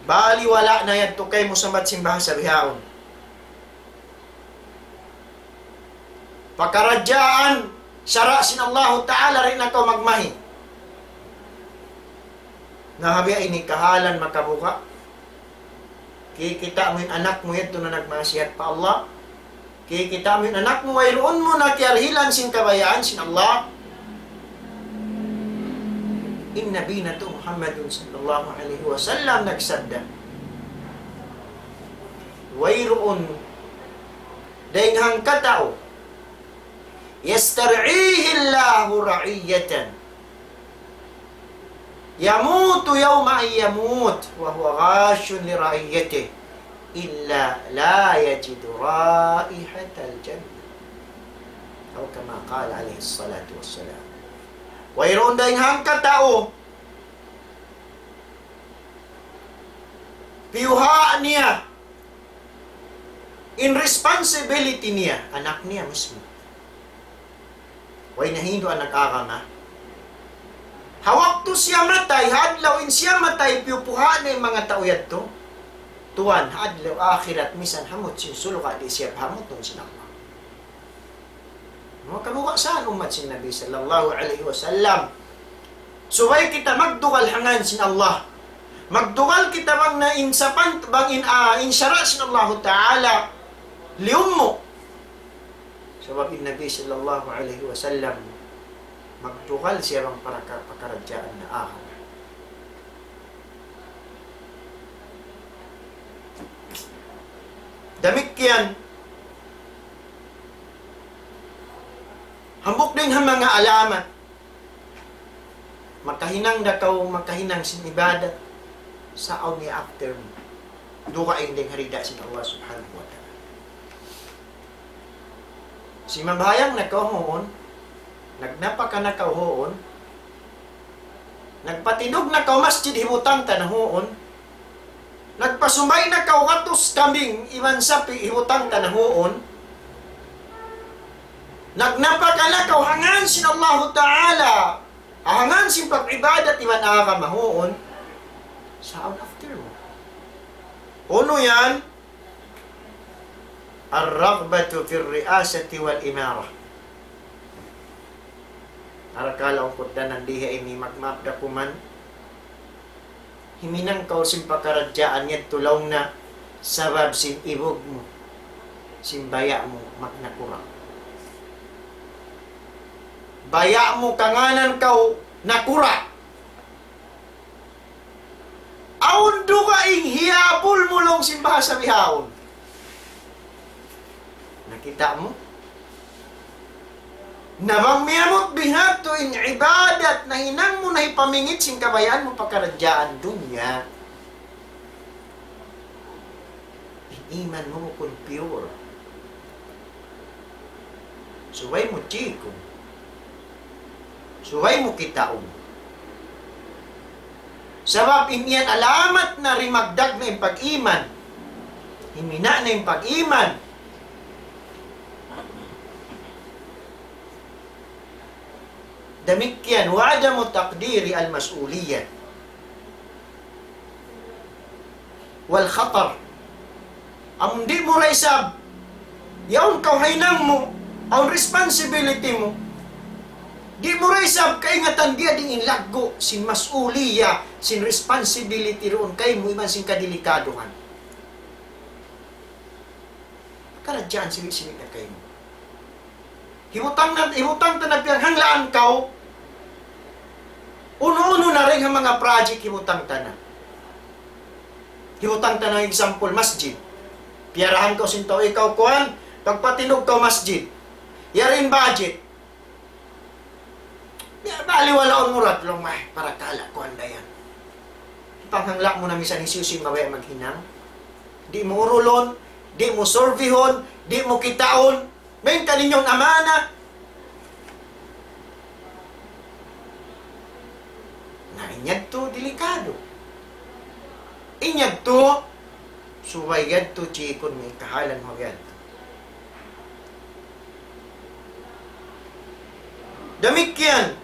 Baliwala' na yadtu kaymu, sambat sin bahasa bihaun. Pakaradjaan sara' sin Allahu Ta'ala, di' na kaw magmahi. Na ha biya' ini kahalan makabuga'. Kikita' mu in anak mu yadtu na nagmaasiyat pa Allah. Kikita' mu in anak mu wayruun mu na kiyarihilan sin kabayaan sin Allah. In Nabi natu' Muhammadun sallallahu alayhi wasallam nagsabda, wayruun dayng hangkatau, يسترعيه الله رعية يموت يوم أن يموت وهو غاش لرعيته إلا لا يجد رائحة الجنة. أو كما قال عليه الصلاة والسلام. Wayruun dayng hangkatau, piyuha' niya in responsibility niya, anak niya mismo. Way na hindu' anak agama. Ha waktu siya matay, ha adlaw in siya matay, piyupuha' na in manga tau yadtu. Tuwan, ha adlaw akhirat, misan hamut sin surga', di' siya pahamutun sin Allah. Makabuga' sa ummat sin Nabi sallallahu alayhi wasallam. Subay kita magdugal ha ngan sin Allah. Magdugal kita bang na in sapan, bang in, ah, in sara' sin Allahu Ta'ala liyummu. Sabab in Nabi sallallahu alayhi wasallam magdugal siya bang para ka-, pakaradjaan na akhir. Damikkiyan, hambuuk dayn ha manga alamat, makahinang da kaw, makahinang sin ibadat, sa' awn niya after mu. Dugaing dayn ha rida sin Allah subhanahu wa ta'ala. Simambahayang na kaw huun, nagnapaka na kaw huun, nagpatindug na kaw masjid, hibutang ta na huun, nagpasumbay na kaw gatus kambing iban sapi', hibutang ta na huun, nagnapaka na kaw ha ngan sin Allahu Ta'ala, ha ngan sin pag-ibadat iban agama huun, sa' awn after mu. Unu yan? الرغبة في الرئاسة والإمارة. Arakala' ungkut danan diha ini, magmaap da kuman. Himinang kaw sin pakaradjaan yadtu laung na sabab sin ibug mu, sin baya' mu magnakura'. Baya' mu kangānan kaw nakura'. Awn dugaing hiyabul mu laung sin bahasa bihaun. Nakita' mu? Na bang miyamut bihadtu in ibadat, nahinang mu na hipamingit sin kabayaan mu pakaradjaan dunya. In iman mu bukun pure. Subay mu chikun. Subay mu kitaun. Sabab in yan alamat na rimagdag na in pag-iman. Himina' na in pag-iman. Damikkiyan, وعدم تقدير المسؤولية والخطر. Amun di' mu da isab, yaun kaw ha hinang mu, awn responsibility mu. Di' mu da isab kaingatan biya' diin in laggu' sin mas'uliya, sin responsibility duun kaymu iban sin kadelikaduhan. Karadjaan sini-sini na kaymu. Hibutang na, hibutang ta na piyanghanglaan kaw. Unu-unu na dayn ha manga project hibutang ta na. Hibutang ta na example, masjid. Piyarahan kaw sin tau, ikaw kuwan, pagpatindug kaw masjid. Yari in budget. Biya' baliwalaun mu ra, laung mu, "Ay, parakala' kuwan da yan." Panghangla' mu na misan hisiyu-siyu in mabaya' maghinang. Di' mu urulun, di' mu surveyhun, di' mu kitaun. Main kaniyu in amana. Na, in yadtu delikado. In yadtu, subay yadtu chikun mu, kahalan mu yadtu. Damikkiyan.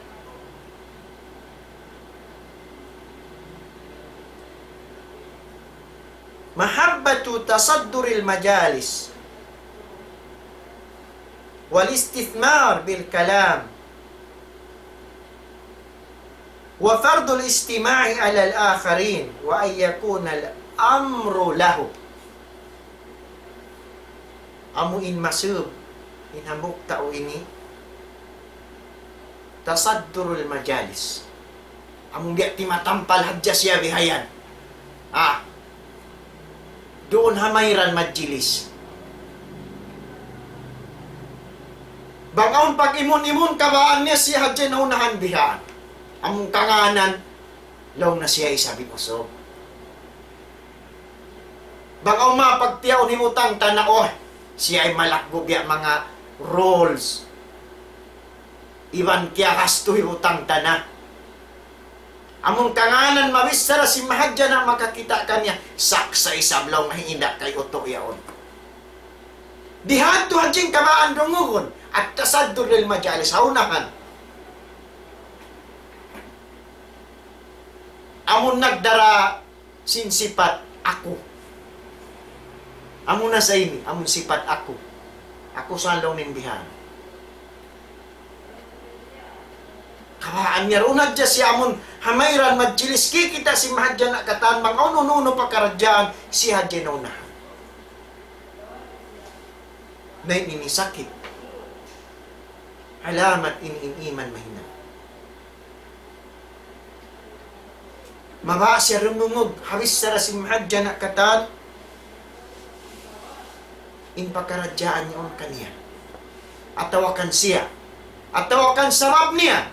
محبة تصدر المجالس والاستثمار بالكلام وفرض الاستماع على الآخرين وأن يكون الأمر له. Amu in masub, in hambuuk tau ini, tasaddurul majalis. Amun biya' timatampal hadja siya bihayan. Ah. Duun ha mayran majlis. Bang awn pag-imun-imun kabaan niya siya hadja in naunahan bihan. Amun kangānan, laung na siya isab in usug. Bang awn manga pagtiyaun hibutang ta na, oh, siya in malaggu' biya' manga rules. Iban kiyagastu hibutang ta na. Amun kangānan mabichara sin mahadjana' makakita' kaniya, saksa' isab laung na hinda' kay utu' yaun. Di' hadtu hadja in kabaan dungugun, at-tasaddur lil majalis, ha unahan. Amun nagdara sin sipat aku. Amu na sa ini, amun sipat aku. Aku sa laung niya bihan. Kabaan niya duun hadja siya amun ha mayran majlis kikita' sin mahadjana' katan bang unu-unu pakaradjaan siya hadja in naunahan. Na ini sakit. Alamat ini in iman mahina. Mabaya' siya dumungug, ha bichara sin mahadjana' katan, in pakaradjaan niya awn kaniya. Atawa kan siya. Atawa kan sabab niya.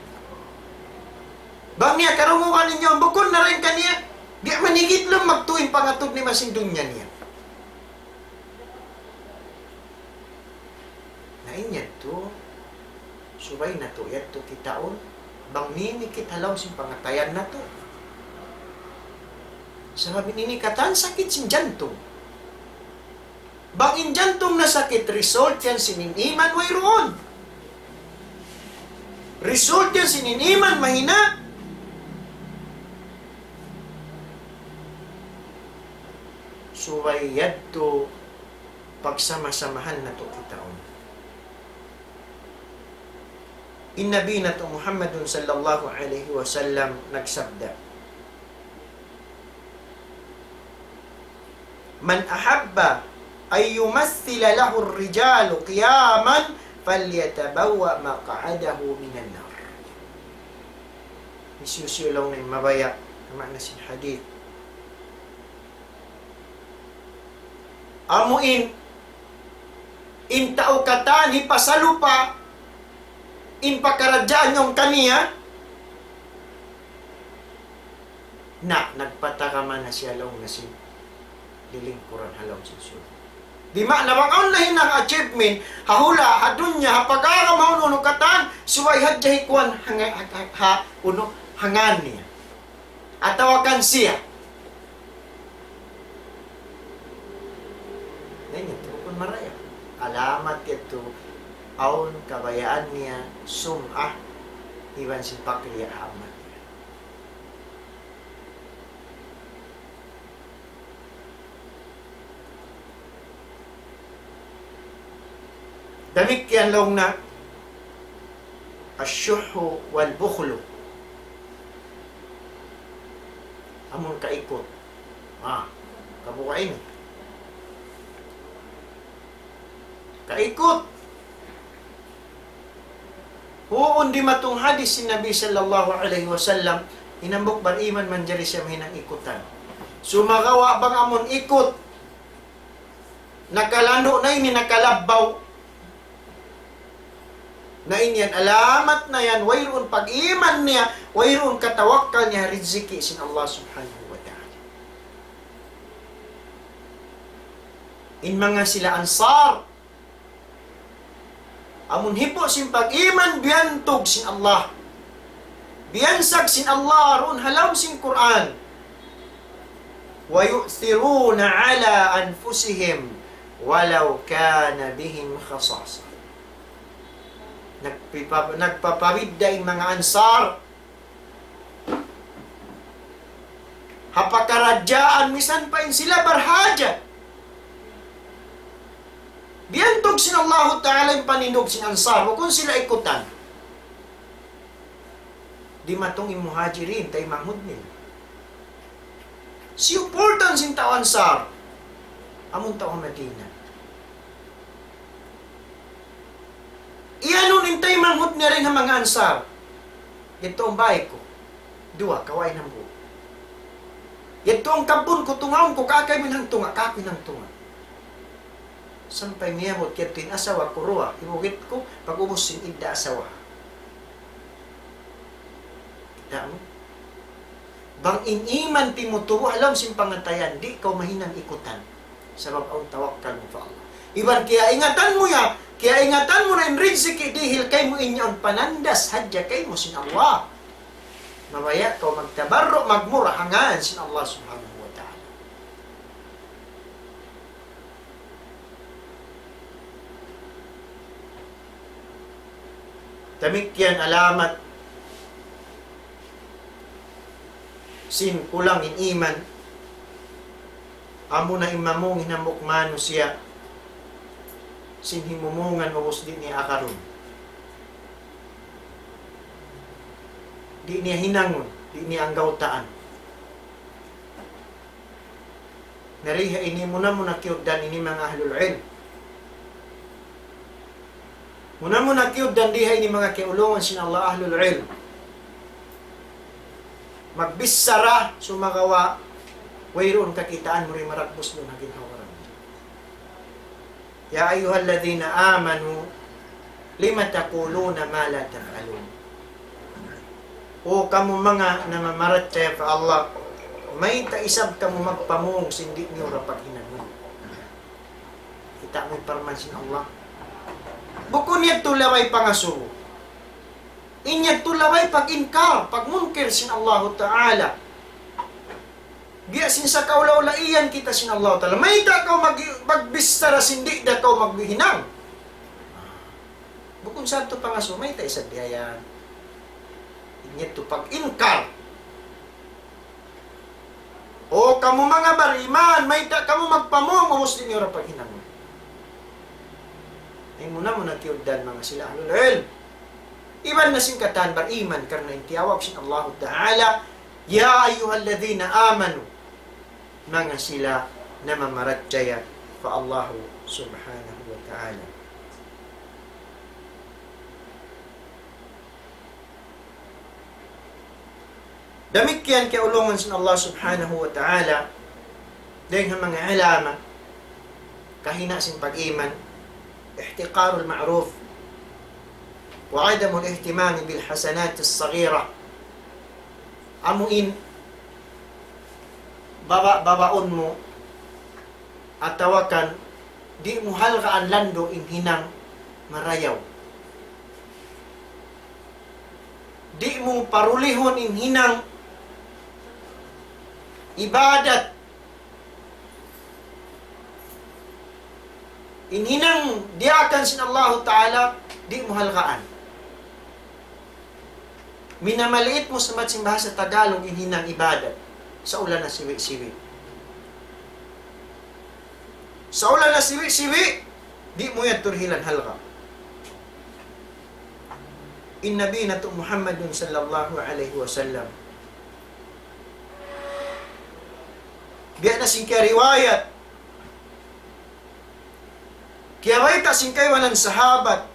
Bang niya karungugan niya, bukun na dayn kaniya. Di' manigit lang magtuy in pangatud niya masi dunya niya. Na in yadtu, subay natu' yadtu kitaun, bang mimikit ha lawm sin pangatayan natu'. Sabab ini katan sakit sin jantung. Bang in jantung nasakit, result yan sin in iman wayruun. Result yan sin in iman mahina'. Subay yadtu pagsama-samahan natu' kitaun. In Nabi natu' Muhammadun sallallahu alayhi wasallam nagsabda, من أحب أن يمثل له الرجال قياما فليتبوأ مقعده من النار. Hisiyu-siyu laung niya mabaya', maana sin hadith. Amu in, in tau katan hipasalupa in pakaradjaan niya kaniya, na nagpatagama na siya laung niya sin lilingkuran ha lawm sin surga'. Di' maana bang awn nahinang achievement, ha hula', ha dunya, ha pag-agama, unu-unu katan, subay hadja hikuan ha, ha, ha, unu, ha ngan niya. Atawa kan siya. Na in yadtu bukun maraya. Alamat yadtu awn kabayaan niya sum'ah iban sin pagriya' ha amal niya. Damikkiyan laung niya, الشح والبخل. Amun kaikut. Ah, kabuga' ini. Kaikut. Huun dimatung hadith sin Nabi sallallahu alayhi wasallam, in hambuuk bariman manjari siya mahinang ikutan. Sumagawa' bang amun ikut, nakalandu' na ini, nakalabbaw. Na in yan, alamat na yan, wayruun pag-iman niya, wayruun katawakkal niya ha riziki sin Allah subhanahu wa ta'ala. In manga sila Ansar, amun hipu' sin pag-iman biyantug sin Allah. Biyansag sin Allah duun ha lawm sin Qur'an. ويؤثرون على أنفسهم ولو كان بهم خصاصة. Nagpipa-, nagpapabidda' in manga Ansar ha pakaradjaan, misan pa in sila barhajat. Biyantug sin Allahu Ta'ala in panindug sin Ansar, bukun sila ikutan. Dimatung in Muhajirin, taymanghud nila. Siyuportan sin tau Ansar, amun tau Madina. Iyanun in taymanghud niya dayn ha manga Ansar. Yadtu in bāy ku. Duwa, kawain hambuuk. Yadtu in kabbun ku, tungaun ku, kaakay mu in hangtunga', kaku' in hangtunga'. Sampay miyabut yadtu in asawa ku duwa, hibugit ku, pag-ubus sin idda asawa. Kita' mu? Bang in iman pimutubu' ha lawm sin pangatayan, di' kaw mahinang ikutan. Sabab awn tawakkal mu pa Allah. Iban kiyaingatan mu ya, kiyaingatan mu na in rizki dihil kaymu, in yaun panandas hadja kaymu sin Allah. Mabaya' kaw magtabarru', magmura ha ngan sin Allah Subhanahu wa Ta'ala. Damikkiyan alamat sin kulang in iman, amuna in mamung in hambuuk manusiya' sin himumungan ubus di' niya akarun. Di' niya hinangun, di' niya anggawtaan. Na di ha ini muna-muna kiyugdan ini manga ahlul ilm. Muna-muna kiyugdan di ha ini manga kiyaulungan sin Allah ahlul ilm. Magbichara sumagawa' wayruun kakitaan mu di' maragbus duun ha ginhawa-baran. يا أيها الذين آمنوا لم تقولون ما لا تفعلون. O kamu manga namamarachaya pa Allah, mayta' isab kamu magpamung sin di' niyu da paghinangun? Kita' mu in parman sin Allah. Bukun yadtu labay pangasubu. In yadtu labay pag-inkar, pagmunkir sin Allahu Ta'ala. Biya' sin sakaula-ula iyan kita sin Allahu Ta'ala. Mayta' kaw mag-, magbichara sin di' da kaw maghinang? Bukun sa yadtu pangasubu, mayta' isab biya' yan? In yadtu pag-inkar. O kamu manga bariman, mayta' kamu magpamung ubus di' niyu da paghinangun? In muna-muna kiyugdan manga sila ahlul ilm. Iban na sin katan bariman karna' in tiyawag sin Allahu Ta'ala, يا أيها الذين آمنوا. Manga sila namamarachaya pa Allahu Subhanahu wa Ta'ala. Damikkiyan kiyaulungan sin Allah Subhanahu wa Ta'ala, dayn ha manga alama, kahina' sin pag-iman, احتقار المعروف، وعدم الاهتمام بالحسنات الصغيرة. Amu in baba-, babaun mu atawa kan di' mu halgaan landu' in hinang marayaw. Di' mu parulihun in hinang ibadat. In hinang diyaakan sin Allahu Ta'ala, di' mu halgaan. Minamaliit mu sumbat sin bahasa Tagalog in hinang ibadat. Sa' ula na siwi-siwi. Sa' ula na siwi-siwi, di' mu yadtu dihilan halga'. In Nabi natu' Muhammadun sallallahu alayhi wasallam. Biya' na sin kiyariwayat, kiyabayta' sin kaibanan sahabat,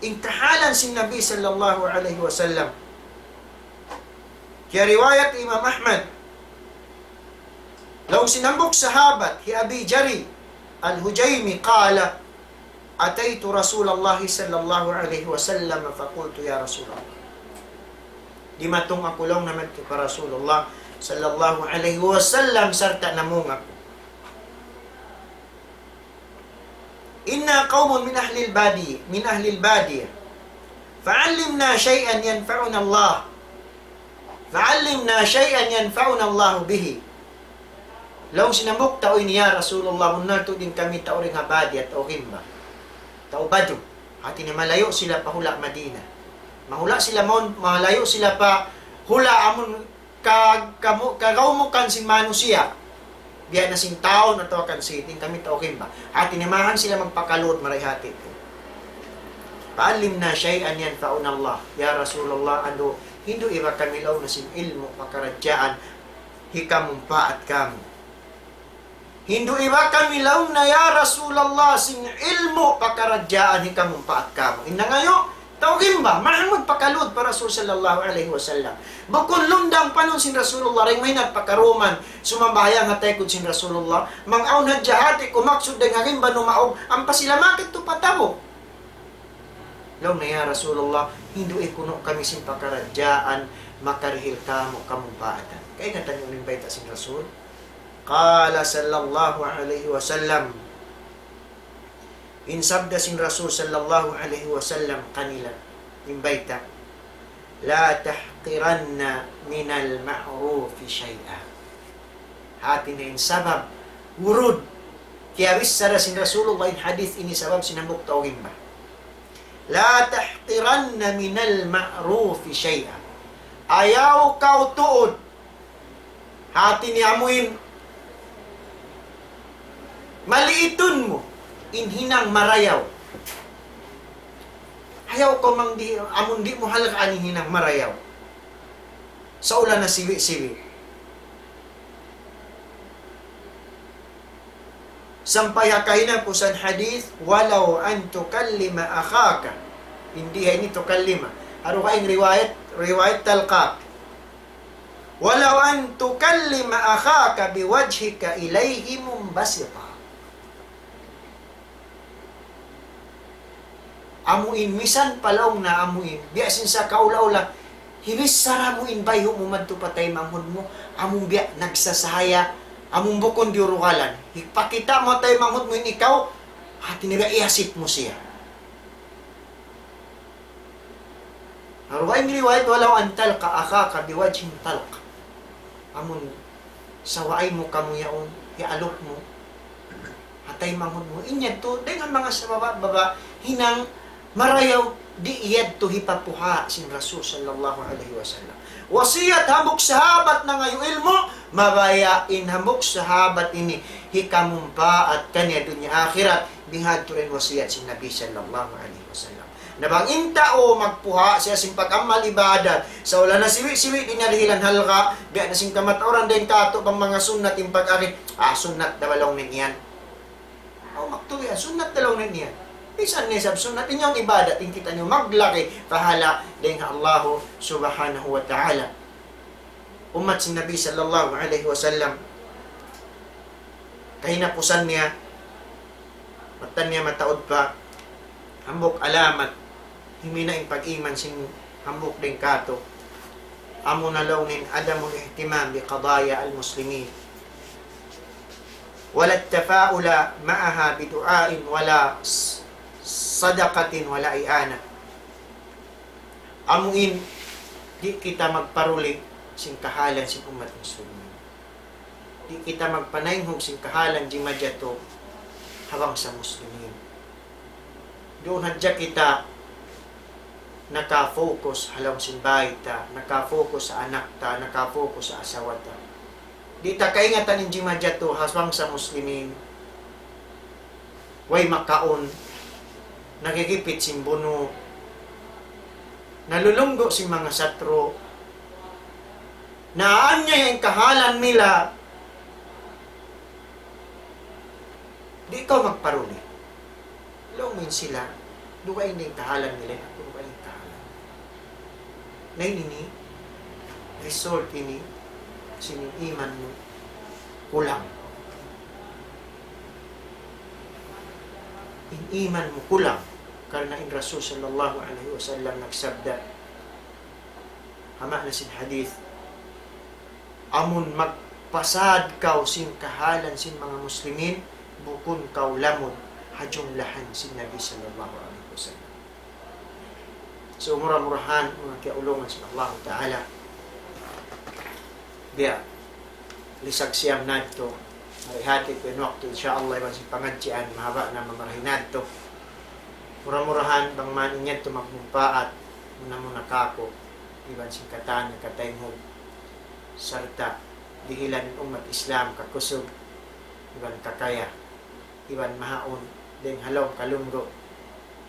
in kahalan sin Nabi sallallahu alayhi wasallam. Kiyariwayat Imam Ahmad, laung sin hambuuk sahabat, hi Abi Jari Al-Hujaymi, قال: أتيت رسول الله صلى الله عليه وسلم فقلت: يا رسول الله. Dimatung aku laung naman pa Rasulullah sallallahu alayhi wasallam sarta' namung aku. إنا قوم من أهل البادية، من أهل البادية، فعلمنا شيئا ينفعنا الله، فعلمنا شيئا ينفعنا الله به. Laung sin hambuuk tau ini, "Ya Rasulullah, bunnal tuud in kami tau dayn ha badiya, tau gimba, tau badu." Hati niya malayu' sila pa hula' Madina. Mahula' sila mawn, malayu' sila pa hula' amun ka-, kamu-, kagawmukan sin manusiya', biya' na sin town atawa kan city, in kami tau gimba. Hati niya mahan sila magpakalud marayaw hati. فعلمنا شيئا ينفعنا الله. Ya Rasulullah, andu', hindu' iba kami laung na sin ilmu' pakaradjaan hikamumpaat kamu. Hindu' iba kami laung na, ya Rasulullah, sin ilmu' pakaradjaan hikamumpaat kamu. In nangayu', Tau gimba, mahamud pakalud pa Rasul sallallahu alayhi wasallam. Bukun lundang panun sin Rasulullah, dayn mahinang pakaruman, sumambahayang ha taykud sin Rasulullah, bang awn hadja hati kumaksud dayn ha gimba numaug, ampa sila makadtu pa Tabuk. Laung niya, "Ya Rasulullah, hindu' kunu' kami sin pakaradjaan, makarihil kamu, kamumpaatan." Kaingatan niyu in bayta' sin Rasul. Qala sallallahu alayhi wasallam, in sabda sin Rasul sallallahu alayhi wasallam kanila, in bayta', "La tahqiranna minal ma'rufi shay'a." Hati niya in sabab, wurud, kiyabissara sin Rasulullah in hadith ini sabab sin hambuuk tau gimba. "La tahqiranna minal ma'rufi shay'a." Ayaw kaw tuud. Hati niya amuin maliitun mu in hinang marayaw. Ayaw kaw mang di, amun di' mu halgaan in hinang marayaw. Sa' ula na siwi-siwi. Sampay ha kahinapusan hadith, "Walaw an tukallima akhaka." Hindi ha ini tukallima. Aru ka in riwayat, riwayat talqa. "Walaw an tukallima akhaka biwajhika ilayhi munbasita." Amuin misan pa laung na amuin, biya' sin sa kaula-ula, hibissara mu in bayhu' mu madtu pa taymanghud mu, amun biya' nagsasahaya, amun bukun diyurugalan. Hipakita' mu taymanghud mu in ikaw, hati niya biya' iyasip mu siya. Aru in riwayat, "Walaw an talqa akhaka biwajhin talq." Amun sawaay mu kamu yaun, hialup mu, ha taymanghud mu, in yadtu, dayn ha manga sababa'-baba', hinang marayaw, di' yadtu hipapuha' sin Rasul sallallahu alayhi wasallam. Wasiyat hambuuk sahabat nangayu' ilmu', mabaya' in hambuuk sahabat ini hikamumpaat kaniya dunya akhirat, bihadtu in wasiyat sin Nabi sallallahu alayhi wasallam. Na bang in tau magpuha' siya sin pag-amal ibadat, sa' ula na siwi-siwi di' niya dihilan halga', biya' na sin kamatauran dayn katu' bang manga sunnat in pag-agi, ah, sunnat da ba laung niya yan. Aw, magtuy, ah, sunnat da laung niya yan. Misan na isab sunnat, in yan ibadat, in kitaniyu maglagi pahala' dayn ha Allahu subhanahu wa ta'ala. Ummat sin Nabi sallallahu alayhi wasallam, kahinapusan niya, mattan niya mataud pa, hambuuk alamat, himina' in pag-iman sin hambuuk dayn katu'. Amuna laung niya in عدم الاهتمام بقضايا المسلمين ولا التفاؤل معها بدعاء ولا صدقة ولا إعانة. Amuin, di' kita magparuli sin kahalan sin ummat muslimin. Di' kita magpanaynghug sin kahalan jimajatu ha bangsa muslimin. Duun hadja kita naka-focus ha lawm sin bāy ta, naka-focus ha anak ta, naka-focus ha asawa ta. Di' ta kaingatan in jimajatu ha bangsa muslimin. Way makaun, nagigipit sin bunu', nalulunggu' sin manga satru', naanyaya in kahalan nila, di' kaw magparuli. Laung mu in sila, dugaing in kahalan nila, aku dugaing in kahalan. Na ini, result ini, sin iman mu kulang. In iman mu kulang. Karna' in Rasul sallallahu alayhi wasallam nagsabda, ha maana sin hadith, amun magpasad kaw sin kahalan sin manga muslimin, bukun kaw lamud ha jumlahan sin Nabi sallallahu alayhi wasallam. So, mura-murahan, manga kiyaulungan sin Allahu Ta'ala. Biya', lisag siyam na yadtu. Mari hati ku in waktu, insya Allah, iban sin pangadjian, mahaba' na mamarahi na yadtu. Mura-murahan, bang man in yadtu magmumpaat, muna-muna kāku', iban sin katan, kataynghug, sarta' dihilan in ummat Islam kakusug, iban kakaya, iban mahaun, dayn ha lawm kalunggu',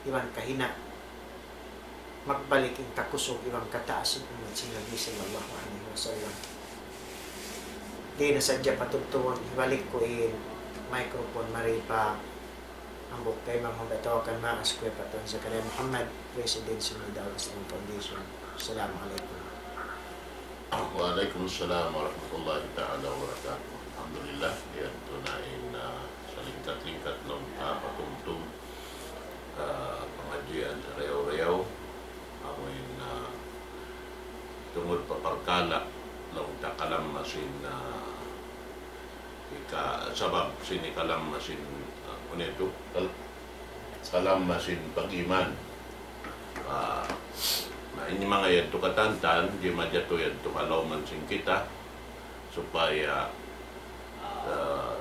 iban kahina', magbalik in kakusug iban kataas sin ummat sin Nabi sallallahu alayhi wasallam. Di' na sadja patubtubun, hibalik ku in microphone mari pa Hambuuk taymanghud atawa kan maas, Kuya Patron Zakaria Muhammad, President sin Middle Eastern Foundation. Assalamu alaykum. وعليكم السلام ورحمة الله تعالى وبركاته. Alhamdulillah, yadtu na in, ah, salingkat-lingkat laung ta patumtum, ah, pangadjian sarayaw-rayaw, amu in, ah, tungud pa parkala' laung ta kalamma sin, ah, ika-, sabab sin ikalamma sin, ah, unu yadtu, kal-, kalamma sin pag-iman. Ah, na ini manga yadtu katantan, di' majatu yadtu kalauman sin kita, supaya, ah,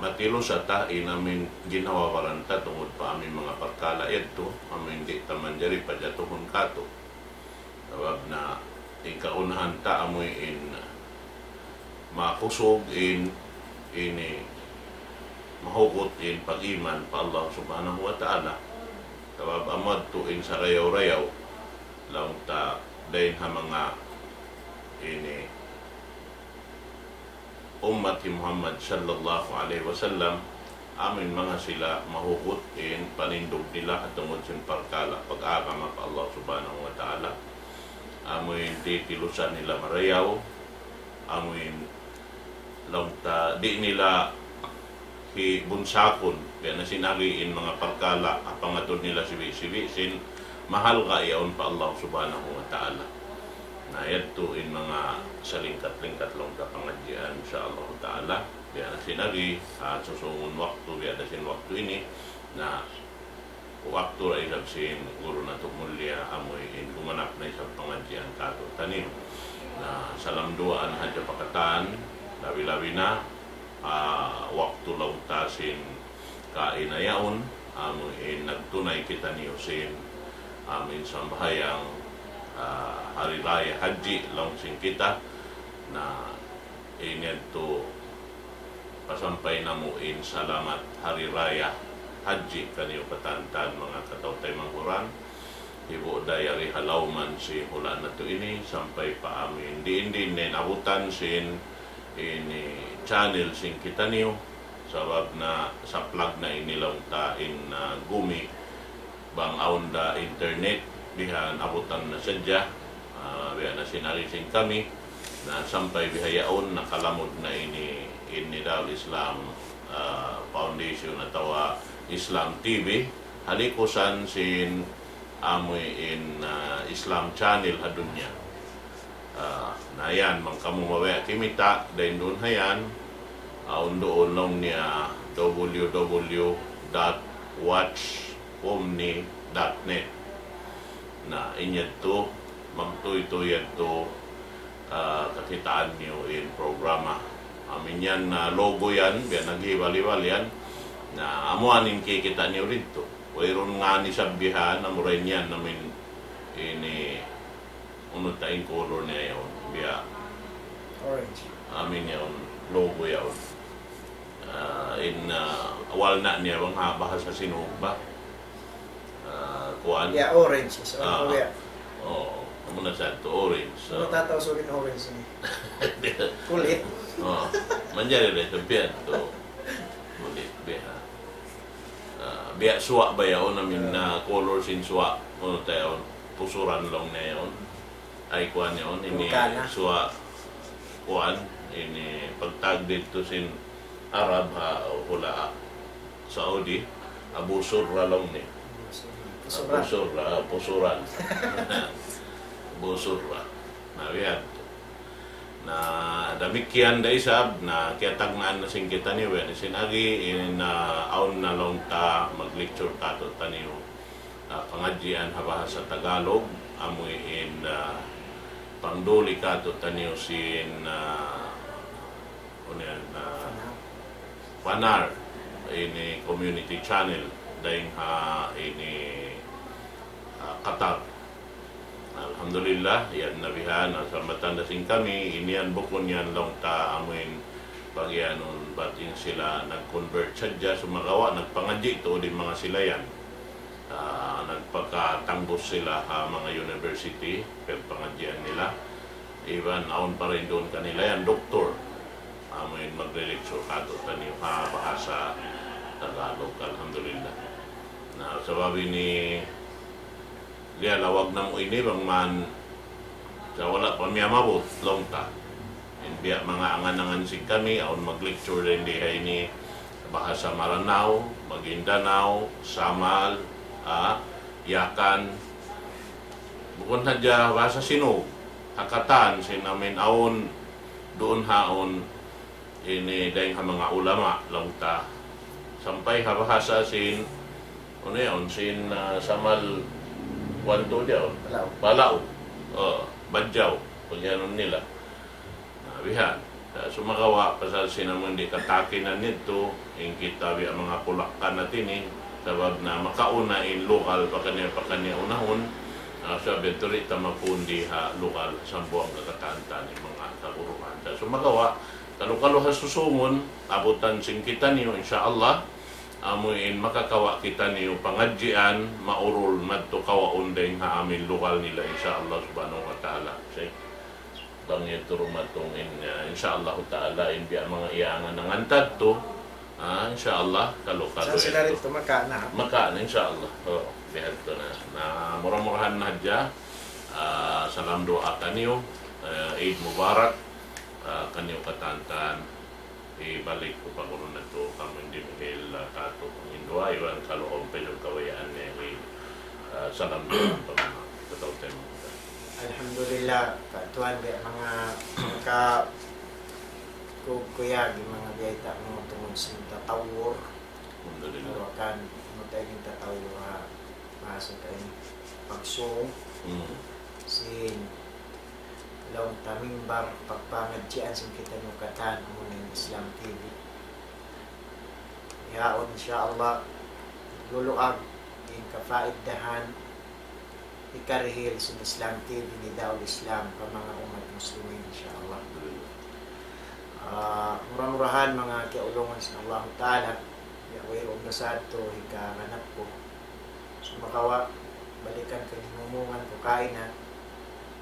matilusa ta in amu in ginhawa-baran ta tungud pa amu in manga parkala' yadtu, amu in di' ta manjari pajatuhun katu'. Sabab na in kaunahan ta amu in makusug in, ini mahugut in pag-iman pa Allah Subhanahu wa Ta'ala. Sabab amu yadtu in sarayaw-rayaw laung ta dayn ha manga ini ummat hi Muhammad sallallahu alayhi wasallam, amu in manga sila mahugut in panindug nila ha tungud sin parkala' pag-agama pa Allah Subhanahu wa Ta'ala. Amu in titilusan nila marayaw, amu in laung ta di' nila hibunsakun, biya' na sin agi in manga parkala' ha pangatud nila sibi'-sibi' sin mahalga' yaun pa Allah Subhanahu wa Ta'ala. Na yadtu in manga salingkat-lingkat laung ta pangadjian, insya Allah Ta'ala. Biya' na sin agi, ha susungun waktu, biya' da sin waktu ini, na waktu da isab sin guru natu' mulia, amu in gumanap na isab pangadjian katu' taniyu. Na salam duwaa na hadja pa katan, labi-labi na, ah, waktu laung ta sin kaina yaun, amu in nagtunay kitaniyu sin, amu in sambahayang, ah, Hari Raya Hajji laung sin kita, na in yadtu pasampay namu' in salamat Hari Raya Hajji kaniyu katantan manga kataw-taymanghuran. Ibu da yari ha lawman sin hula' natu' ini, sampay pa amu in diin-diin na in abutan sin ini channel sin kitaniyu, sabab na saplag na ini laung ta in, ah, gumi, bang awn da internet, bihan abutan na sadja, ah, biya' na sin ari sin kami, na sampay bihaun nakalamud na ini, ini Darul Islam, ah, Foundation atawa Islam T V, ha likusan sin amu in, ah, Islam Channel ha dunya. Ah, na yan, bang kamu mabaya' kimita', dayn duun ha yan, awn duun laung niya W W W dot watch omni dot net. Na, in yadtu, magtūy-tūy yadtu, ah, kakitaan niyu in programa. Amu in yan, ah, logo yan, biya' naghibal-hibal yan. Na, amu yan in kikita' niyu didtu. Wayruun ngān isab bihan, amura in yan, amu in ini, unu ta in color niya yaun, biya'. Orange. Amu in yaun, logo yaun. Ah, in, ah, walna' niya bang ha bahasa Sinug ba? Ah, kuwan. Ya, orange. So, ah, kuya. Oo, amu na sa to, orange. So, ano tataw sa orange ni? Kulit. Oo, manjari da, sabihan to. Kulit, biya'. Ah, biya' suwa' ba yaun, amu in, ah, color sin suwa', unu ta yaun, pusuran laung niya yaun. Ay, kuwan yaun, ini suwa', kuwan, ini pagtawag didtu sin Arab ha, hula' Saudi, Abu Surra laung niya. Abu Surra, pusuran. Abu Surra. Na, biya' yadtu. Na, damikkiyan da isab, na kiyatagnaan na sin kitaniyu, biya' na sin agi, in, ah, awn na laung ta mag-lecture katu' taniyu, ah, pangadjian ha bahasa Tagalog, amu in, ah, pangduli katu' taniyu sin, ah, unu yan, ah, Panar, ini community channel, dayn ha ini, ah, Qatar. Alhamdulillah, yan na bihan, ah, sambatan da sin kami, in yan bukun yan laung ta amu in pagiyanun, bat in sila nag-convert sadja, sumagawa' nagpangadji' tuud in manga sila yan. Ah, nagpakatangbus sila ha manga university, pagpangadjian nila. Iban awn pa rin duun kanila yan, doktor. Amu in magre-lecture katu' taniyu ha bahasa Tagalog, alhamdulillah. Na, sabab ini, liya lawag namu' ini, bang man, sa' wala' pa miyamabut, laung ta. In biya' manga angan-angan sin kami, awn mag-lecture dayn di ha ini, bahasa Maranao, Maguindanao, Samal, ah, Yakan. Bukun hadja bahasa Sinug, ha katan sin amin awn, duun haun, ini dayn ha manga ulama, laung ta. Sampay ha bahasa sin, unu yaun, sin, ah, Samal, kuwan tu yaun. Palau. Palau. Oh, Badjaw, pag-iyanun nila. Na, bihan. Sa' sumagawa', pasal sin amun di' katakinan nidtu, in kita biya' manga pulakkan natu' ini, sabab na makauna in lugal pakaniya-pakaniya unahun, na, sabab yadtu di' ta mapundi ha lugal, sambuang kakatan ta in manga kaguruhan. Sa' sumagawa', kalu-kalu ha susungun, abutan sin kitaniyu, insya Allah, amu in makakawa' kitaniyu pangadjian, maurul madtu kawaun dayn ha amin lugal nila, insya Allah subhanahu wa ta'ala. Sa' bang yadtu dumatung in, ah, insya Allah ta'ala, in biya' manga iyangan-angan ta yadtu, ah, insya Allah, kalu-kalu yadtu. Sa' sila yadtu makawa' na. Makawa' na, insya Allah. Oh, bihadtu na. Na, mura-murahan na hadja. Ah, salam duwaa kaniyu. Ah, Eid Mubarak. Ah, kaniyu katantan. Hibalik ku pa guru natu', kamu in dimihil, ah, katu' panghindu', iban kalu awn pa isab kabayaan niya, hi, ah, salam duwaa pa manga kataw-taymanghuran. Alhamdulillah, Pak Tuan, biya' manga ka-, ku-, kuyag, manga biyayta' mu tungud sin tatawur. Alhamdulillah. Tawakan, mutay in tatawur, ha, bahasa ta ini, pagsūng. Hmm. Sin laung ta mimbar pagpangadjian sin kitaniyu katan, amuna in Islam T V. Yaun, insya Allah, luluag in kafaiddahan, hikarihil sin Islam T V, Nidaul Islam, pa manga ummat muslimin, insya Allah. Ah, mura-murahan manga kiyaulungan sin Allahu Ta'ala, ya, wayruun da sa yadtu hikahanap ku. Sumagawa', balikan ku in himumungan ku kaina,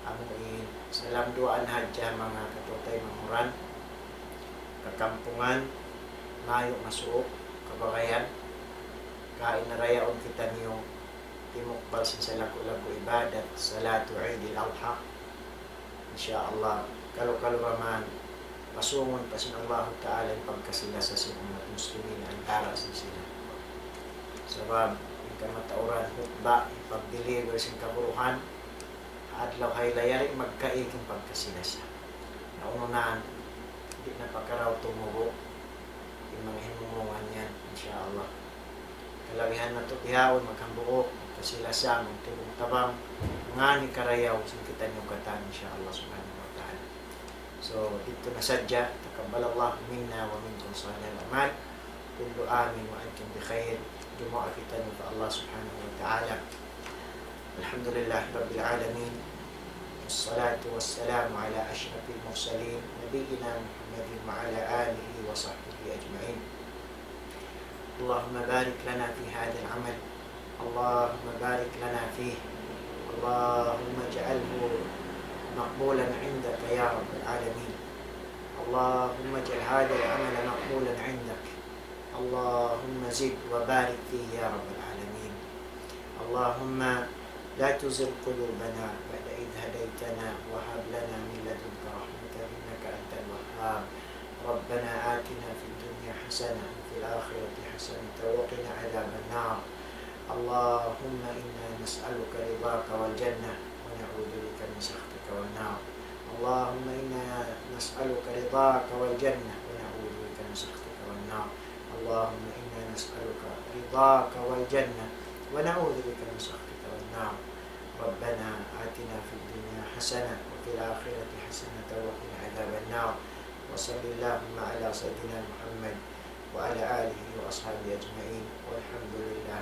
amu in salam duwaa na hadja manga kataw-taymanghuran, kakampungan, mayu' masuuk, kabagayan, kaina ra yaun kitaniyu, timukbal sin salaggu'-laggu' ibadat, salatu Eidil Adha. Insya Allah, kalu-kalu ra man, pasungun pa sin Allahu Ta'ala in pagkasi-lasa sin ummat muslimin antara sin sila. Sabab, in kamatauran hutba, in pag-deliver sin kaguruhan, ha adlaw haylay yari magkaig in pagkasi-lasa. Na unu na, di' na pakaraw tumubu', in manga himumungan yan, insya Allah. Kalagihan natu' bihaun, maghambuuk, magkasi-lasa, magtulung-tabang, ngani karayaw sin kitaniyu katan, insya Allah subhanahu wa ta'ala. So, didtu na sadja, تقبل الله منا ومنكم صالح الأعمال. كل عام وأنتم بخير. Dumuwaa kitaniyu pa Allah subhanahu wa ta'ala. الحمد لله رب العالمين، والصلاة والسلام على أشرف المرسلين نبينا محمد وعلى آله وصحبه أجمعين. اللهم بارك لنا في هذا العمل، اللهم بارك لنا فيه، اللهم اجعله مقبولا عندك يا رب العالمين. اللهم اجعل هذا العمل مقبولا عندك. اللهم زد وبارك فيه يا رب العالمين. اللهم لا تزغ قلوبنا بعد إذ هديتنا وهب لنا من لدنك رحمة إنك أنت الوهاب. ربنا آتنا في الدنيا حسنة وفي الآخرة حسنة وقنا عذاب النار. اللهم إنا نسألك رضاك والجنة ونعوذ بك من سخطك والنار. اللهم إنا نسألك رضاك والجنة ونعوذ بك من سخطك والنار. اللهم إنا نسألك رضاك والجنة ونعوذ بك من سخطك والنار. ربنا آتنا في الدنيا حسنة وفي الآخرة حسنة وقنا عذاب النار. وصل اللهم على سيدنا محمد وعلى آله وأصحابه أجمعين. والحمد لله